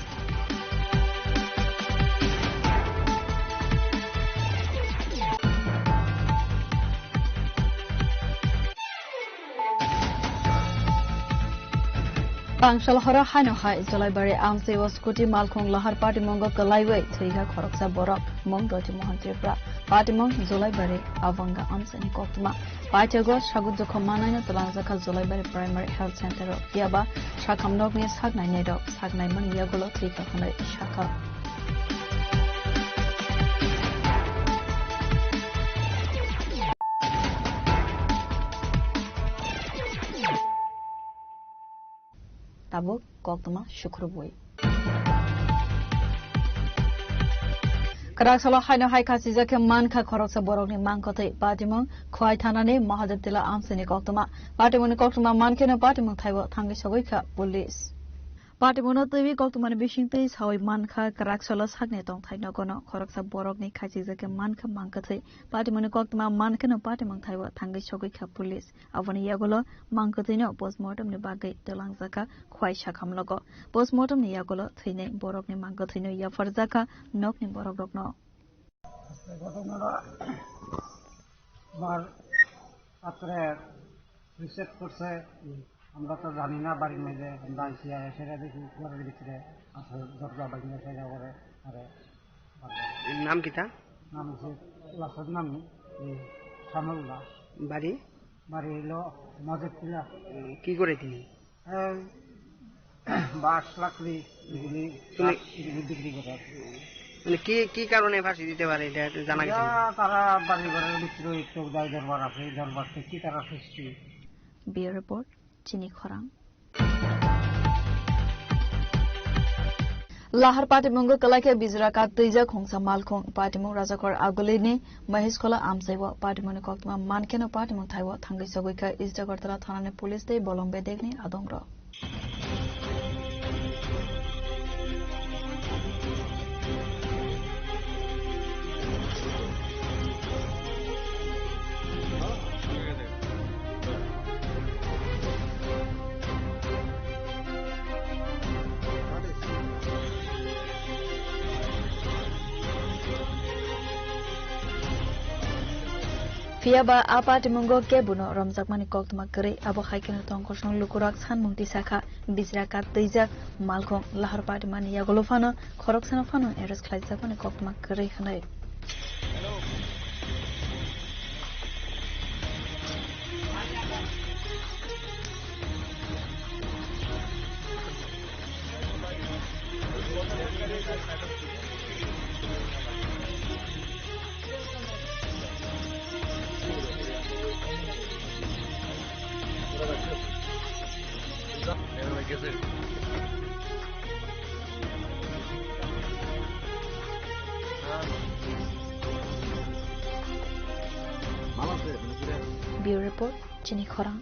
Bangsal horo haino hai Jolaibari amchai o scooty malkhung lahar patimungo kwlaiwi thwikha khoroksa borok, mung Roti Mohan Tripura, patimung Jolaibari Abanga amchaini koktwma. Paithago sago jokhom manaino twlangjakha Jolaibari Primary Health Center o, phiyaba sakham nokni saknainairok saknaimani yagulo thwikha hwnwi sakha. Tabuk koktwma sukrubwi. Kwrak salo haino hai khachijak khe mankha khoroksa borokni mangkwthwi. Patimung Khwai thanani Mahadev Tila amchaini koktwma. Patimungni koktwma mankheno patimung thaibo thangwi sogwi kha police. Patimungno twiwi koktwmani bisingtwi sawi mankha kwrak salo sakni tongthai nogono khoroksa borokni khachijak khe mankha mangkwthwi. Patimungni koktwma mankheno patimung thaibo thangwi sogwi kha police. Aboni yagulo mangkwthwino postmortem ni bagwi twlangjakha Khwai sakhamlogo. Postmortem ni yagulo thwinai borokni mangkwthwino yapharjakha nokni borokrokno. ঘটনাটা আমার রাত্রে রিসেট করছে, আমরা তো জানি না বাড়ির মধ্যে, আমরা আইসি আর এসে দেখি ঘরের ভিতরে আছে, দরজা ভাঙিয়ে সেটা করে আরে নাম কিতা? নাম হচ্ছে লাশের নাম এই শ্যামল দাস। বাড়ি? বাড়ি হইল মজেদপুরা। উম, কি করে তিনি? এই বাঁশ লাকড়ি এগুলি, তুমি কাঠ এগুলি বিক্রি করে আর কি। মানে কি, কি কারণে ফাঁসি দিতে পারে এটা একটু জানা গেছে? এটা তারা বাড়ি ঘরের ভিতরে একটু দায় দরবার আছে, এই দরবার থেকে তারা সৃষ্টি। Bureau Report, Chini Khorang. Lahar patimungo kwlai khe bijra kat twijak khungsa malkhung. Patimung Rajakhor Agulini Maheshkhola amchaibo. Patimungni koktwma mankheno patimung thaibo thangwi sogwi kha East Agartala thanani police tei bolong bedekni adongrok. Phiya ba a patimungo kebono romjakmani koktwma kwrwi, abo hai kheno tongkosong lukurok sanmung tisakha, bijra kat twijak malkhung lahar patimani yagulo phano khoroksano phano arrest khlaijakmani koktwma kwrwi hwnwi. Bureau Report, Chini Khorang.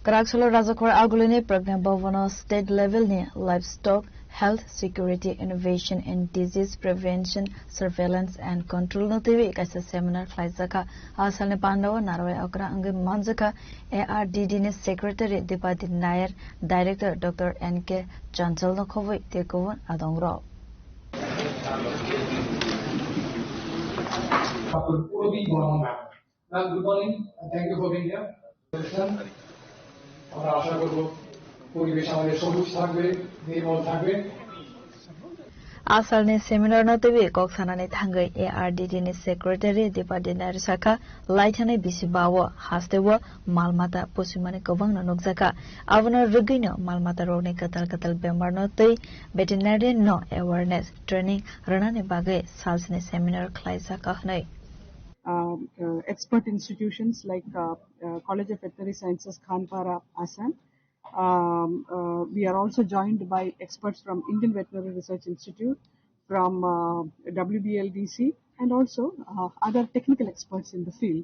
Kwrak salo Rajakhor Agulini Pragna Bhavano state level ni livestock health, security, innovation in disease prevention, surveillance and control no twiwi kaisa seminar khlaijakha. A salni pandao narwai okra wngwi manjakha A R D D ni secretary Dipati Nair, director Doctor N K Chanchal no khobwi tei kubun adongrok. Ma'am, good morning and thank you for being here. আমরা আশা করব পরিবেশ আমাদের সবুজ থাকবে, নির্মল থাকবে। Asalni seminar no twiwi kok sanani thangwi A R D D ni secretary Dipati Nair sakha, laithani bisi bao hasteo mal mata pusimani kwbangno nukjakha. Abono rwgwino mal mata rokni kwtal kwtal bemar no twi veterinarian no awareness training rwnani bagwi salsni seminar khlaijakha hwnwi. Um, uh, expert institutions like, uh, uh, College of Veterinary Sciences, Khanpara, Assam. Um, uh, we are also joined by experts from Indian Veterinary Research Institute, from, uh, W B L D C, and also, uh, other technical experts in the field.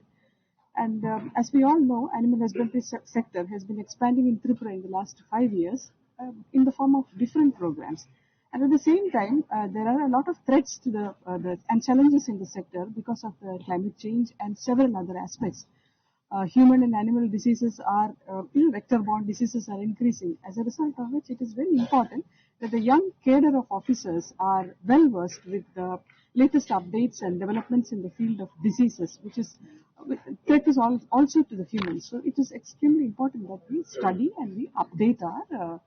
And, um, as we all know, animal husbandry se-, sector has been expanding in Tripura in the last five years, uh, in the form of different programs. And at the same time, uh, there are a lot of threats to the, uh, the and challenges in the sector because of the climate change and several other aspects. Uh, human and animal diseases are, uh, you know, vector-borne diseases are increasing. As a result of which, it is very important that the young cadre of officers are well versed with the latest updates and developments in the field of diseases, which is, uh, threat is al-, also to the humans. So it is extremely important that we study and we update our, uh,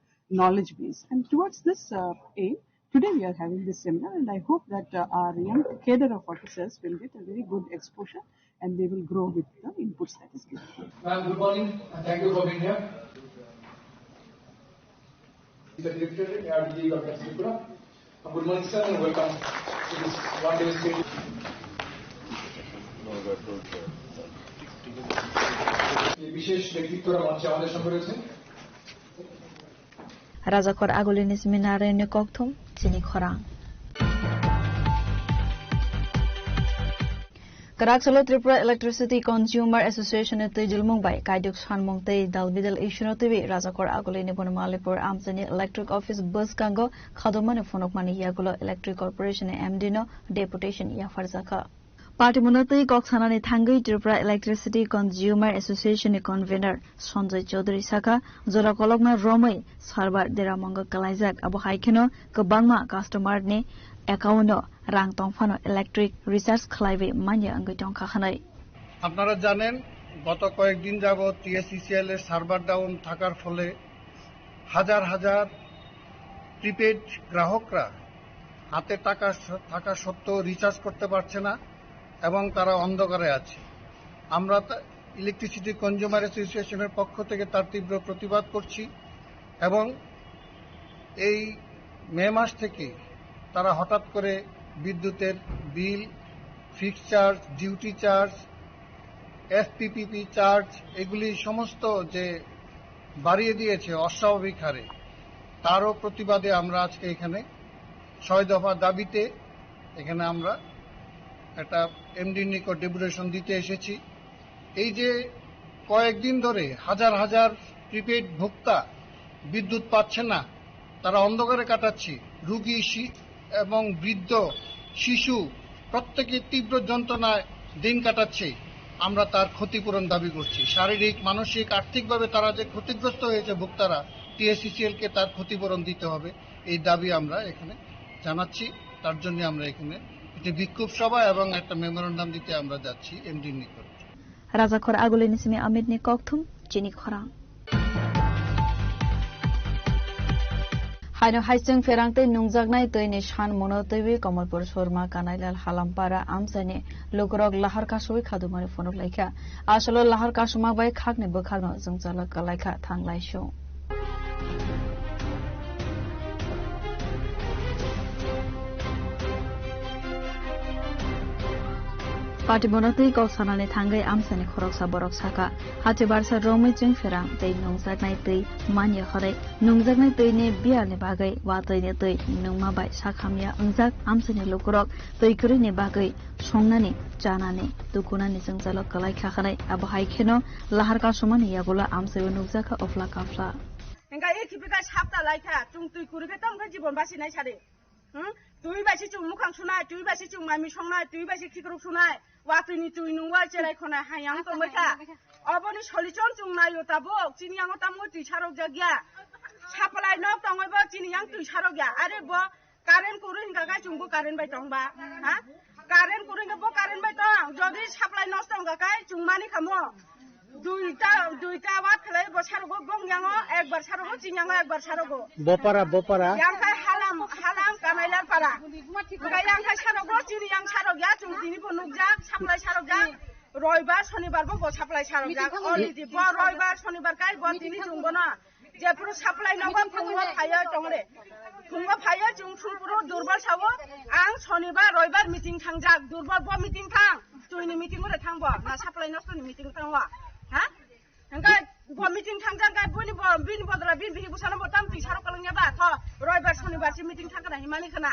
knowledge base. And towards this, uh, aim, today we are having this seminar, and I hope that, uh, our young cadre of officers will get a very good exposure and they will grow with the inputs that is given. Ma'am, good morning and thank you for being here. The Director, A R D D Government Tripura. Good morning, sir, and welcome to this one-day seminar. এই বিশেষ ব্যক্তিত্বরা মঞ্চে আমাদের সঙ্গে রয়েছেন। Rajakhor Agulini simi narwai ni kokthum chini khorang. Kwrak salo Tripura Electricity Consumer Association ni twijlmung bai kaiduk sanmung tei dalbidal issue no twiwi Rajakhor Agulini Bonmalipur amchaini electric office bwskango khadomani phunukmani yagulo Electric Corporation ni M D no deputation yapharjakha. Party mwnatwi kok sanani thangwi Tripura Electricity Consumer Association ni convener Sanjay Chaudhary sakha, jora kolokno romwi server deramongo kwlaijak, abo hai kheno kwbangma customer ni account o rang tongphano electric recharge khlaiwi manya wngwi tongkha hwnwi. আপনারা জানেন, গত কয়েকদিন যাবৎ টিএসইসিএল এর server down থাকার ফলে হাজার হাজার প্রিপেইড গ্রাহকরা হাতে টাকা স-, থাকা সত্ত্বেও রিচার্জ করতে পারছে না এবং তারা অন্ধকারে আছে। আমরা তা-, ইলেকট্রিসিটি কনজিউমার অ্যাসোসিয়েশনের পক্ষ থেকে তার তীব্র প্রতিবাদ করছি এবং এই মে মাস থেকে তারা হঠাৎ করে বিদ্যুতের বিল, ফিক্সড চার্জ, ডিউটি চার্জ, এফপিপিপি চার্জ, এগুলি সমস্ত যে বাড়িয়ে দিয়েছে অস্বাভাবিক হারে, তারও প্রতিবাদে আমরা আজকে এখানে ছয় দফা দাবিতে এখানে আমরা একটা এমডির নিকট ডেপুটেশন দিতে এসেছি। এই যে কয়েকদিন ধরে হাজার হাজার প্রিপেইড ভোক্তা বিদ্যুৎ পাচ্ছে না, তারা অন্ধকারে কাটাচ্ছে, রুগী শি-, এবং বৃদ্ধ, শিশু প্রত্যেকে তীব্র যন্ত্রণায় দিন কাটাচ্ছে। আমরা তার ক্ষতিপূরণ দাবি করছি। শারীরিক, মানসিক, আর্থিকভাবে তারা যে ক্ষতিগ্রস্ত হয়েছে ভোক্তারা, টিএসইসিএল কে তার ক্ষতিপূরণ দিতে হবে, এই দাবি আমরা এখানে জানাচ্ছি। তার জন্য আমরা এখানে একটি বিক্ষোভ সভা এবং একটা মেমোরান্ডাম দিতে আমরা যাচ্ছি এমডির নিকট। Rajakhor Agulini simi Amit ni kokthum chini khorang. Haino hai chwng pherang tei nungjaknai twi ni san muno twiwi Kamalpur Surma Kanailal Halampara amchaini lukurok lahar kasui khadumani phunuk laikha. Asolo lahar kasuma bai khakni bwkhakno jwngchala kwlaikha thanglai sung. Patibono twi kok sanani thangwi amchaini khoroksa borok sakha, hati barsa romwi chwng pherang tei nungjaknai twi manya hwnwi nungjaknai twini biyalni bagwi watwini twi nungma bai sakhamya wngjak amchaini lukurok twi kwrwini bagwi Songnani, chanani, tukunani jwngjalo kwlai kha khanai, abo hai kheno lahar kasumani yagulo amchaibo nukjakha ofla kafla. Hingkha e khiphikha sapta laikha, chwng twi kwrwikhe tongkhe jibon basinai sadi. Hmm? Twi bai se chwng mukhang sunai, twi bai se chwng mami songnai, twi bai se khikruk sunai, watwini twi nungwi cherai khonai hayang tongbaikha. Oboni solution chwng naio tabuk, chini yango tamo twi sarokjakya. Supply nok tongwibo chini yang twi sarokya. Are bo Current kwrwi hingkha khe chwngbo current bai tongba, ha? Current kwrwi hingkha bo current bai tong. Jodi supply nosto hingkha khe chwng mani khamo. Duita, duita wat khlai bo sarogo bong yango, ekbar sarogo, chini yango ekbar sarogo. Bopara, Bopara. Yang khai Halam, Halam Kanailar Para. Hingkha yang khai sarogo, chini yang sarok ya, chwng tini bo nukjak, supply sarok jak. Roibar, Sonibar bo, bo supply sarok jak. Meeting thango. Already bo Roibar, Sonibar kai bo tini chwng bono. Jephuru supply nogo phungo phaiyo tongre. Phungo phaiyo chwng phuru phuru Durbal sao, ang Sonibar Roibar meeting thangjak, Durbal bo meeting thang, twini meeting ore thangbo, na supply nosto ni meeting thangwa. Ha? Hingkhe bo meeting thangjak khe bini bo, bini bodra bini bihik bwsano bo tam twi sarok kwlwngya ba, tho Roibar Sonibar se meeting thangkha na himani khna.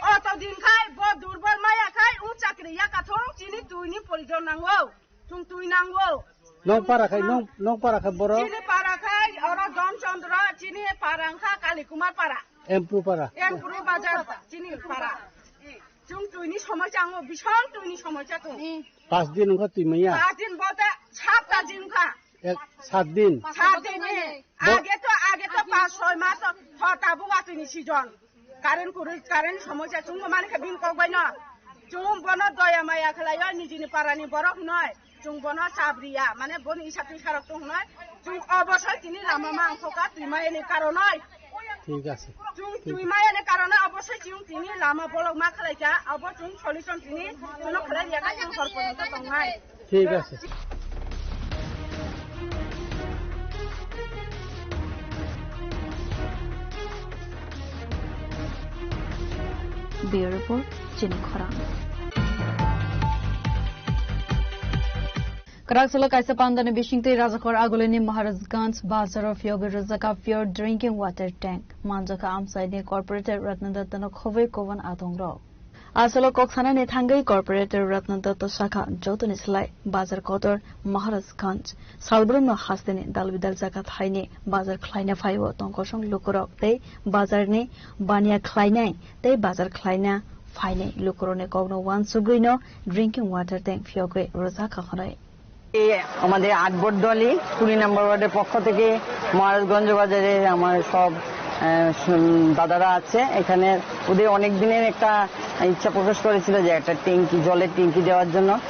O to din khai bo Durbal maya khai u chakri ya kathong chini twini porijon nango. Chwng twi nango. Nong para khai, nong, nong para khai borok? Chini para khai, oro Don Chandra, chini para wngkha Kali Kumar para. Empru para. Empru bazar, chini para. Chwng twini somosya ango, bishal twini somosya to. Pas din wngkha twi maya? Pas din bote sapta din wngkha. Ek, sat din? Sat din ni. Bo- Age to, age to pas soi mas to, tho tabuk watwini season. Current kwrwi, current somosya chwngbo mani kha bini kok bai no. Chwng bono doya maya khlaiyo nijini parani borok noi. Chwng bono chabriya, mane boni isa twi sarok tong noi. Chwng obosoi tini lama ma ang thoka twi mayani karonoi. Thik ase. Chwng twi mayani karonoi obosoi chwng tini lama bolok ma khlaika, obo chwng solution tini chwngno khlai riya kha chwng hor porjonto tongnai. Thik ase. Bureau Report, Chini Khorang. Kwrak salo kaisa pandani bisingtwi Rajakhor Agulini Maharajganj bazaro phiyogwi rwjakha pure drinking water tank. Manjakha amchaini corporator Ratna Dattano khobwi koban atongrok. Asolo kok sanani thangwi corporator Ratna Datta sakha, jotoni slai bazar kotor Maharajganj salbrumno hasteni dalbidal jaga thaini bazar khlaina phaio tongkosong lukurok tei bazarni baniya khlainai tei bazar khlaina phainai lukurokni kokno uansugwino drinking water tank phiyogwi rwjakha hwnwi. এই আমাদের আটবর্দলি কুড়ি নম্বর ওয়ার্ডের পক্ষ থেকে মহারাজগঞ্জ বাজারে আমার সব, আহ, সু-, দাদারা আছে, এখানে ওদের অনেক দিনের একটা ইচ্ছা প্রকাশ করেছিল যে একটা ট্যাঙ্কি, জলের ট্যাঙ্কি দেওয়ার জন্য,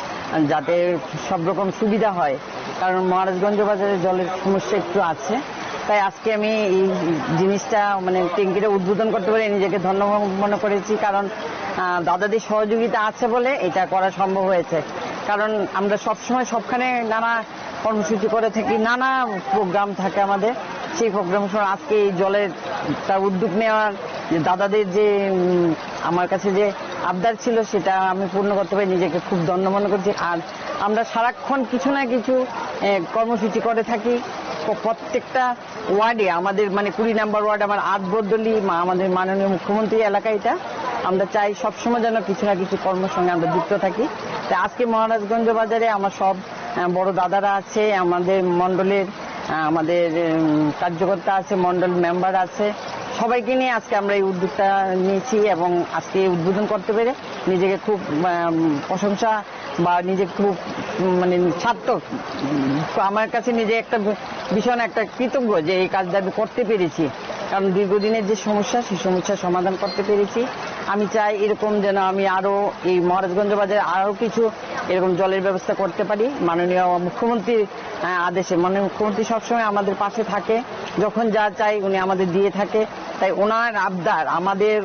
যাতে সব রকম সুবিধা হয়, কারণ মহারাজগঞ্জ বাজারে জলের সমস্যা একটু আছে। তাই আজকে আমি এই জিনিসটা, মানে, ট্যাঙ্কিটা উদ্বোধন করতে পেরে নিজেকে ধন্য মনে করেছি, কারণ, আহ, দাদাদের সহযোগিতা আছে বলে এটা করা সম্ভব হয়েছে। কারণ আমরা সবসময় সবখানে নানা কর্মসূচি করে থাকি, নানা প্রোগ্রাম থাকে আমাদের। সেই প্রোগ্রাম সময় আজকে এই জলের একটা উদ্যোগ নেওয়ার, যে দাদাদের যে, উম, আমার কাছে যে আবদার ছিল, সেটা আমি পূর্ণ করতে পেরে নিজেকে খুব ধন্য মনে করছি। আর আমরা সারাক্ষণ কিছু না কিছু, এ, কর্মসূচি করে থাকি। প্র-, প্রত্যেকটা ওয়ার্ডে আমাদের, মানে, কুড়ি নম্বর ওয়ার্ড আমার আটবর্দলি, মা-, আমাদের মাননীয় মুখ্যমন্ত্রী এলাকা এটা। আমরা চাই সবসময় যেন কিছু না কিছু কর্মর সঙ্গে আমরা যুক্ত থাকি। তাই আজকে মহারাজগঞ্জ বাজারে আমার সব, আহ, বড় দাদারা আছে, আমাদের মণ্ডলের, আহ, আমাদের, উম, কার্যকর্তা আছে, মণ্ডল মেম্বার আছে, সবাইকে নিয়ে আজকে আমরা এই উদ্যোগটা নিয়েছি এবং আজকে এই উদ্বোধন করতে পেরে নিজেকে খুব, আহ, প্রশংসা বা নিজে খুব, উম, মানে, সার্থক। উম, তো আমার কাছে নিজে একটা ভী-, ভীষণ একটা কৃতজ্ঞ যে এই কাজটা আমি করতে পেরেছি, কারণ দীর্ঘদিনের যে সমস্যা, সেই সমস্যার সমাধান করতে পেরেছি। আমি চাই এরকম যেন আমি আরো এই মহারাজগঞ্জ বাজারে আরো কিছু এরকম জলের ব্যবস্থা করতে পারি। মাননীয় মুখ্যমন্ত্রীর, আহ, আদেশে, মাননীয় মুখ্যমন্ত্রী সবসময় আমাদের পাশে থাকে, যখন যা চাই উনি আমাদের দিয়ে থাকে। তাই ওনার আবদার, আমাদের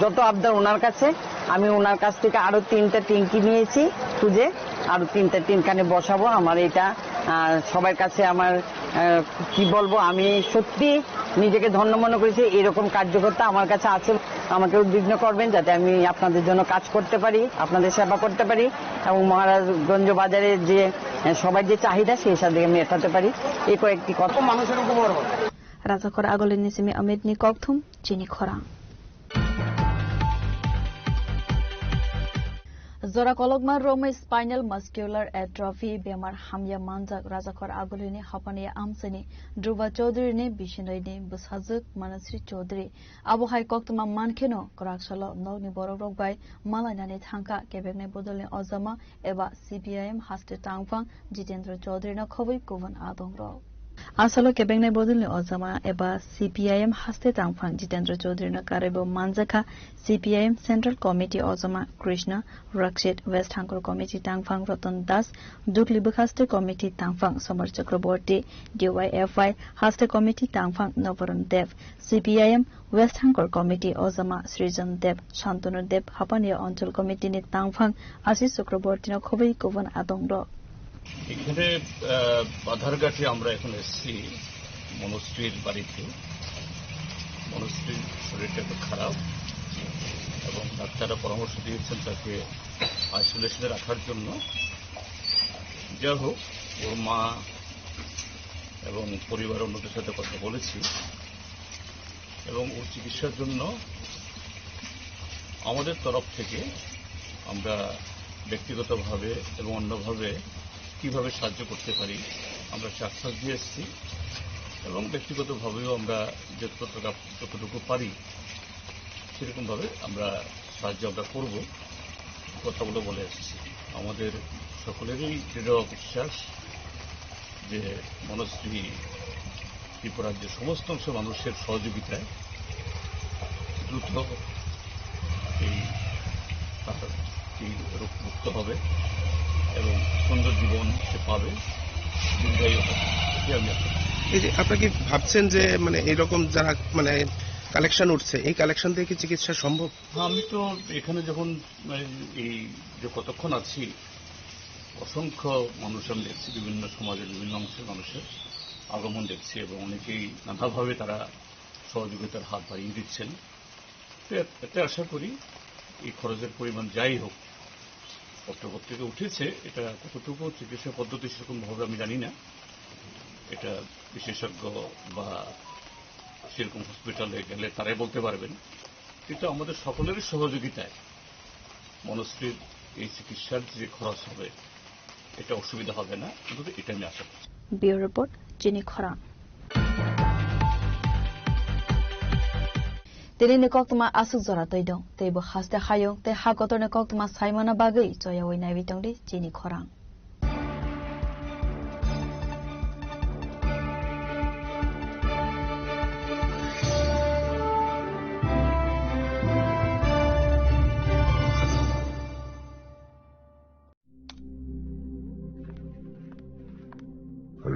যত আবদার ওনার কাছে, আমি ওনার কাছ থেকে আরো তিনটা ট্যাঙ্কি নিয়েছি খুঁজে, আরো তিনটা ট্যাঙ্ক এখানে বসাবো। আমার এটা, আহ, সবার কাছে আমার, আহ, কি বলবো, আমি সত্যি নিজেকে ধন্য মনে করেছি। এরকম কার্যকর্তা আমার কাছে আছে, আমাকে উদ্বিগ্ন করবেন যাতে আমি আপনাদের জন্য কাজ করতে পারি, আপনাদের সেবা করতে পারি এবং মহারাজগঞ্জ বাজারের যে, আহ, সবার যে চাহিদা সেই হিসাবে আমি মেটাতে পারি। এই কয়েকটি কথা। Rajakhor Agulini simi Amit ni kokthum, Chini Khorang. Jora kolokma romwi spinal muscular atrophy bemar hamya manjak Rajakhor Agulini hapani amchaini Dhruba Chaudhury ni bisinoi ni bwsajwk Manasri Chaudhury. Abo hai koktwma mankheno kwrak salo nokni borok rok bai malainani thangkha, kebeknai bodolni ojama eba C P I M haste tangphang Jitendra Chaudhury no khobwi kubun adong rok. Asalo kebeknai bodolni ojama eba C P I M haste tangphang Jitendra Chaudhury no karaibo manjakha C P I M Central Committee ojama Krishna Rakshit, West Hangkor Committee tangphang Ratan Das, Dukli Bwkhaste Committee tangphang Somar Chakraborty, D Y F I haste Committee tangphang Noboron Dev, C P I M West Hangkor Committee ojama Srijan Deb, Shantanu Deb, Hapania Onchol Committee ni tangphang Ashish Chakraborty no khobwi kubun adong rok. এখানে আহ, বাধারঘাটে আমরা এখন এসেছি মনশ্রীর বাড়িতে। মনশ্রীর শরীরটা একটু খারাপ এবং ডাক্তাররা পরামর্শ দিয়েছেন তাকে আইসোলেশনে রাখার জন্য। যাই হোক, ওর মা এবং পরিবার অন্যদের সাথে কথা বলেছি। এবং ওর চিকিৎসার জন্য আমাদের তরফ থেকে আমরা ব্যক্তিগতভাবে এবং অন্যভাবে কিভাবে সাহায্য করতে পারি, আমরা সে আশ্বাস দিয়ে এসেছি। এবং ব্যক্তিগতভাবেও আমরা যতটুকু, যতটুকু পারি, সেরকমভাবে আমরা সাহায্য আমরা করব, কথাগুলো বলে এসেছি। আমাদের সকলেরই দৃঢ় বিশ্বাস যে মনশ্রী ত্রিপুরার যে সমস্ত অংশের মানুষের সহযোগিতায় দ্রুত এই তার এই রোগ মুক্ত হবে এবং সুন্দর জীবন সে পাবে, দীর্ঘায়ু হবে। এটি আমি আশা করি। এই যে আপনারা কি ভাবছেন যে মানে এরকম যারা মানে কালেকশন উঠছে, এই কালেকশন দিয়ে কি চিকিৎসা সম্ভব? হ্যাঁ, আমি তো এখানে যখন, মানে, এই যে কতক্ষণ আছি, অসংখ্য মানুষ আমি দেখছি, বিভিন্ন সমাজের বিভিন্ন অংশের মানুষের আগমন দেখছি এবং অনেকেই নানাভাবে তারা সহযোগিতার হাত বাড়িয়ে দিচ্ছেন। তো এ-, এতে আশা করি এই খরচের পরিমাণ যাই হোক, পত্রপত্রিকা উঠেছে, এটা কতটুকু চিকিৎসা পদ্ধতি সেরকমভাবে আমি জানি না, এটা বিশেষজ্ঞ বা সেরকম হসপিটালে গেলে তারাই বলতে পারবেন। কিন্তু আমাদের সকলেরই সহযোগিতায় মনশ্রীর এই চিকিৎসার যে খরচ হবে, এটা অসুবিধা হবে না, অন্তত এটা আমি আশা করছি। Bureau Report, Chini Khorang. Tini ni koktwma aswk jora twi dong, teibo haste hayung tei ha kotor ni koktwma saimana bagwi choyawi naiwi tongdi chini khorang.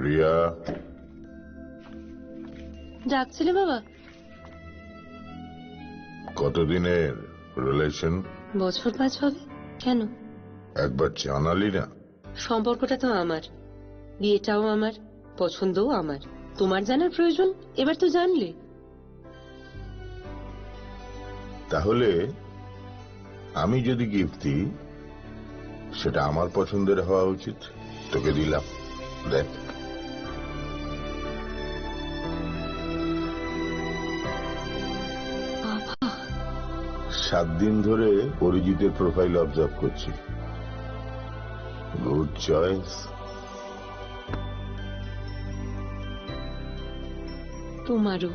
Riya. ডাকছিলে বাবা? কতদিনের রিলেশন? বছর পাঁচ হবে। কেন? একবার জানালি না। সম্পর্কটা তো আমার, বিয়েটাও আমার, পছন্দও আমার। তোমার জানার প্রয়োজন, এবার তো জানলে। তাহলে আমি যদি গিফট দিই, সেটা আমার পছন্দের হওয়া উচিত। তোকে দিলাম, দেখ। বাবা। সাত দিন ধরে অরিজিতের প্রোফাইল অবজার্ভ করছি। Good choice. তোমারও।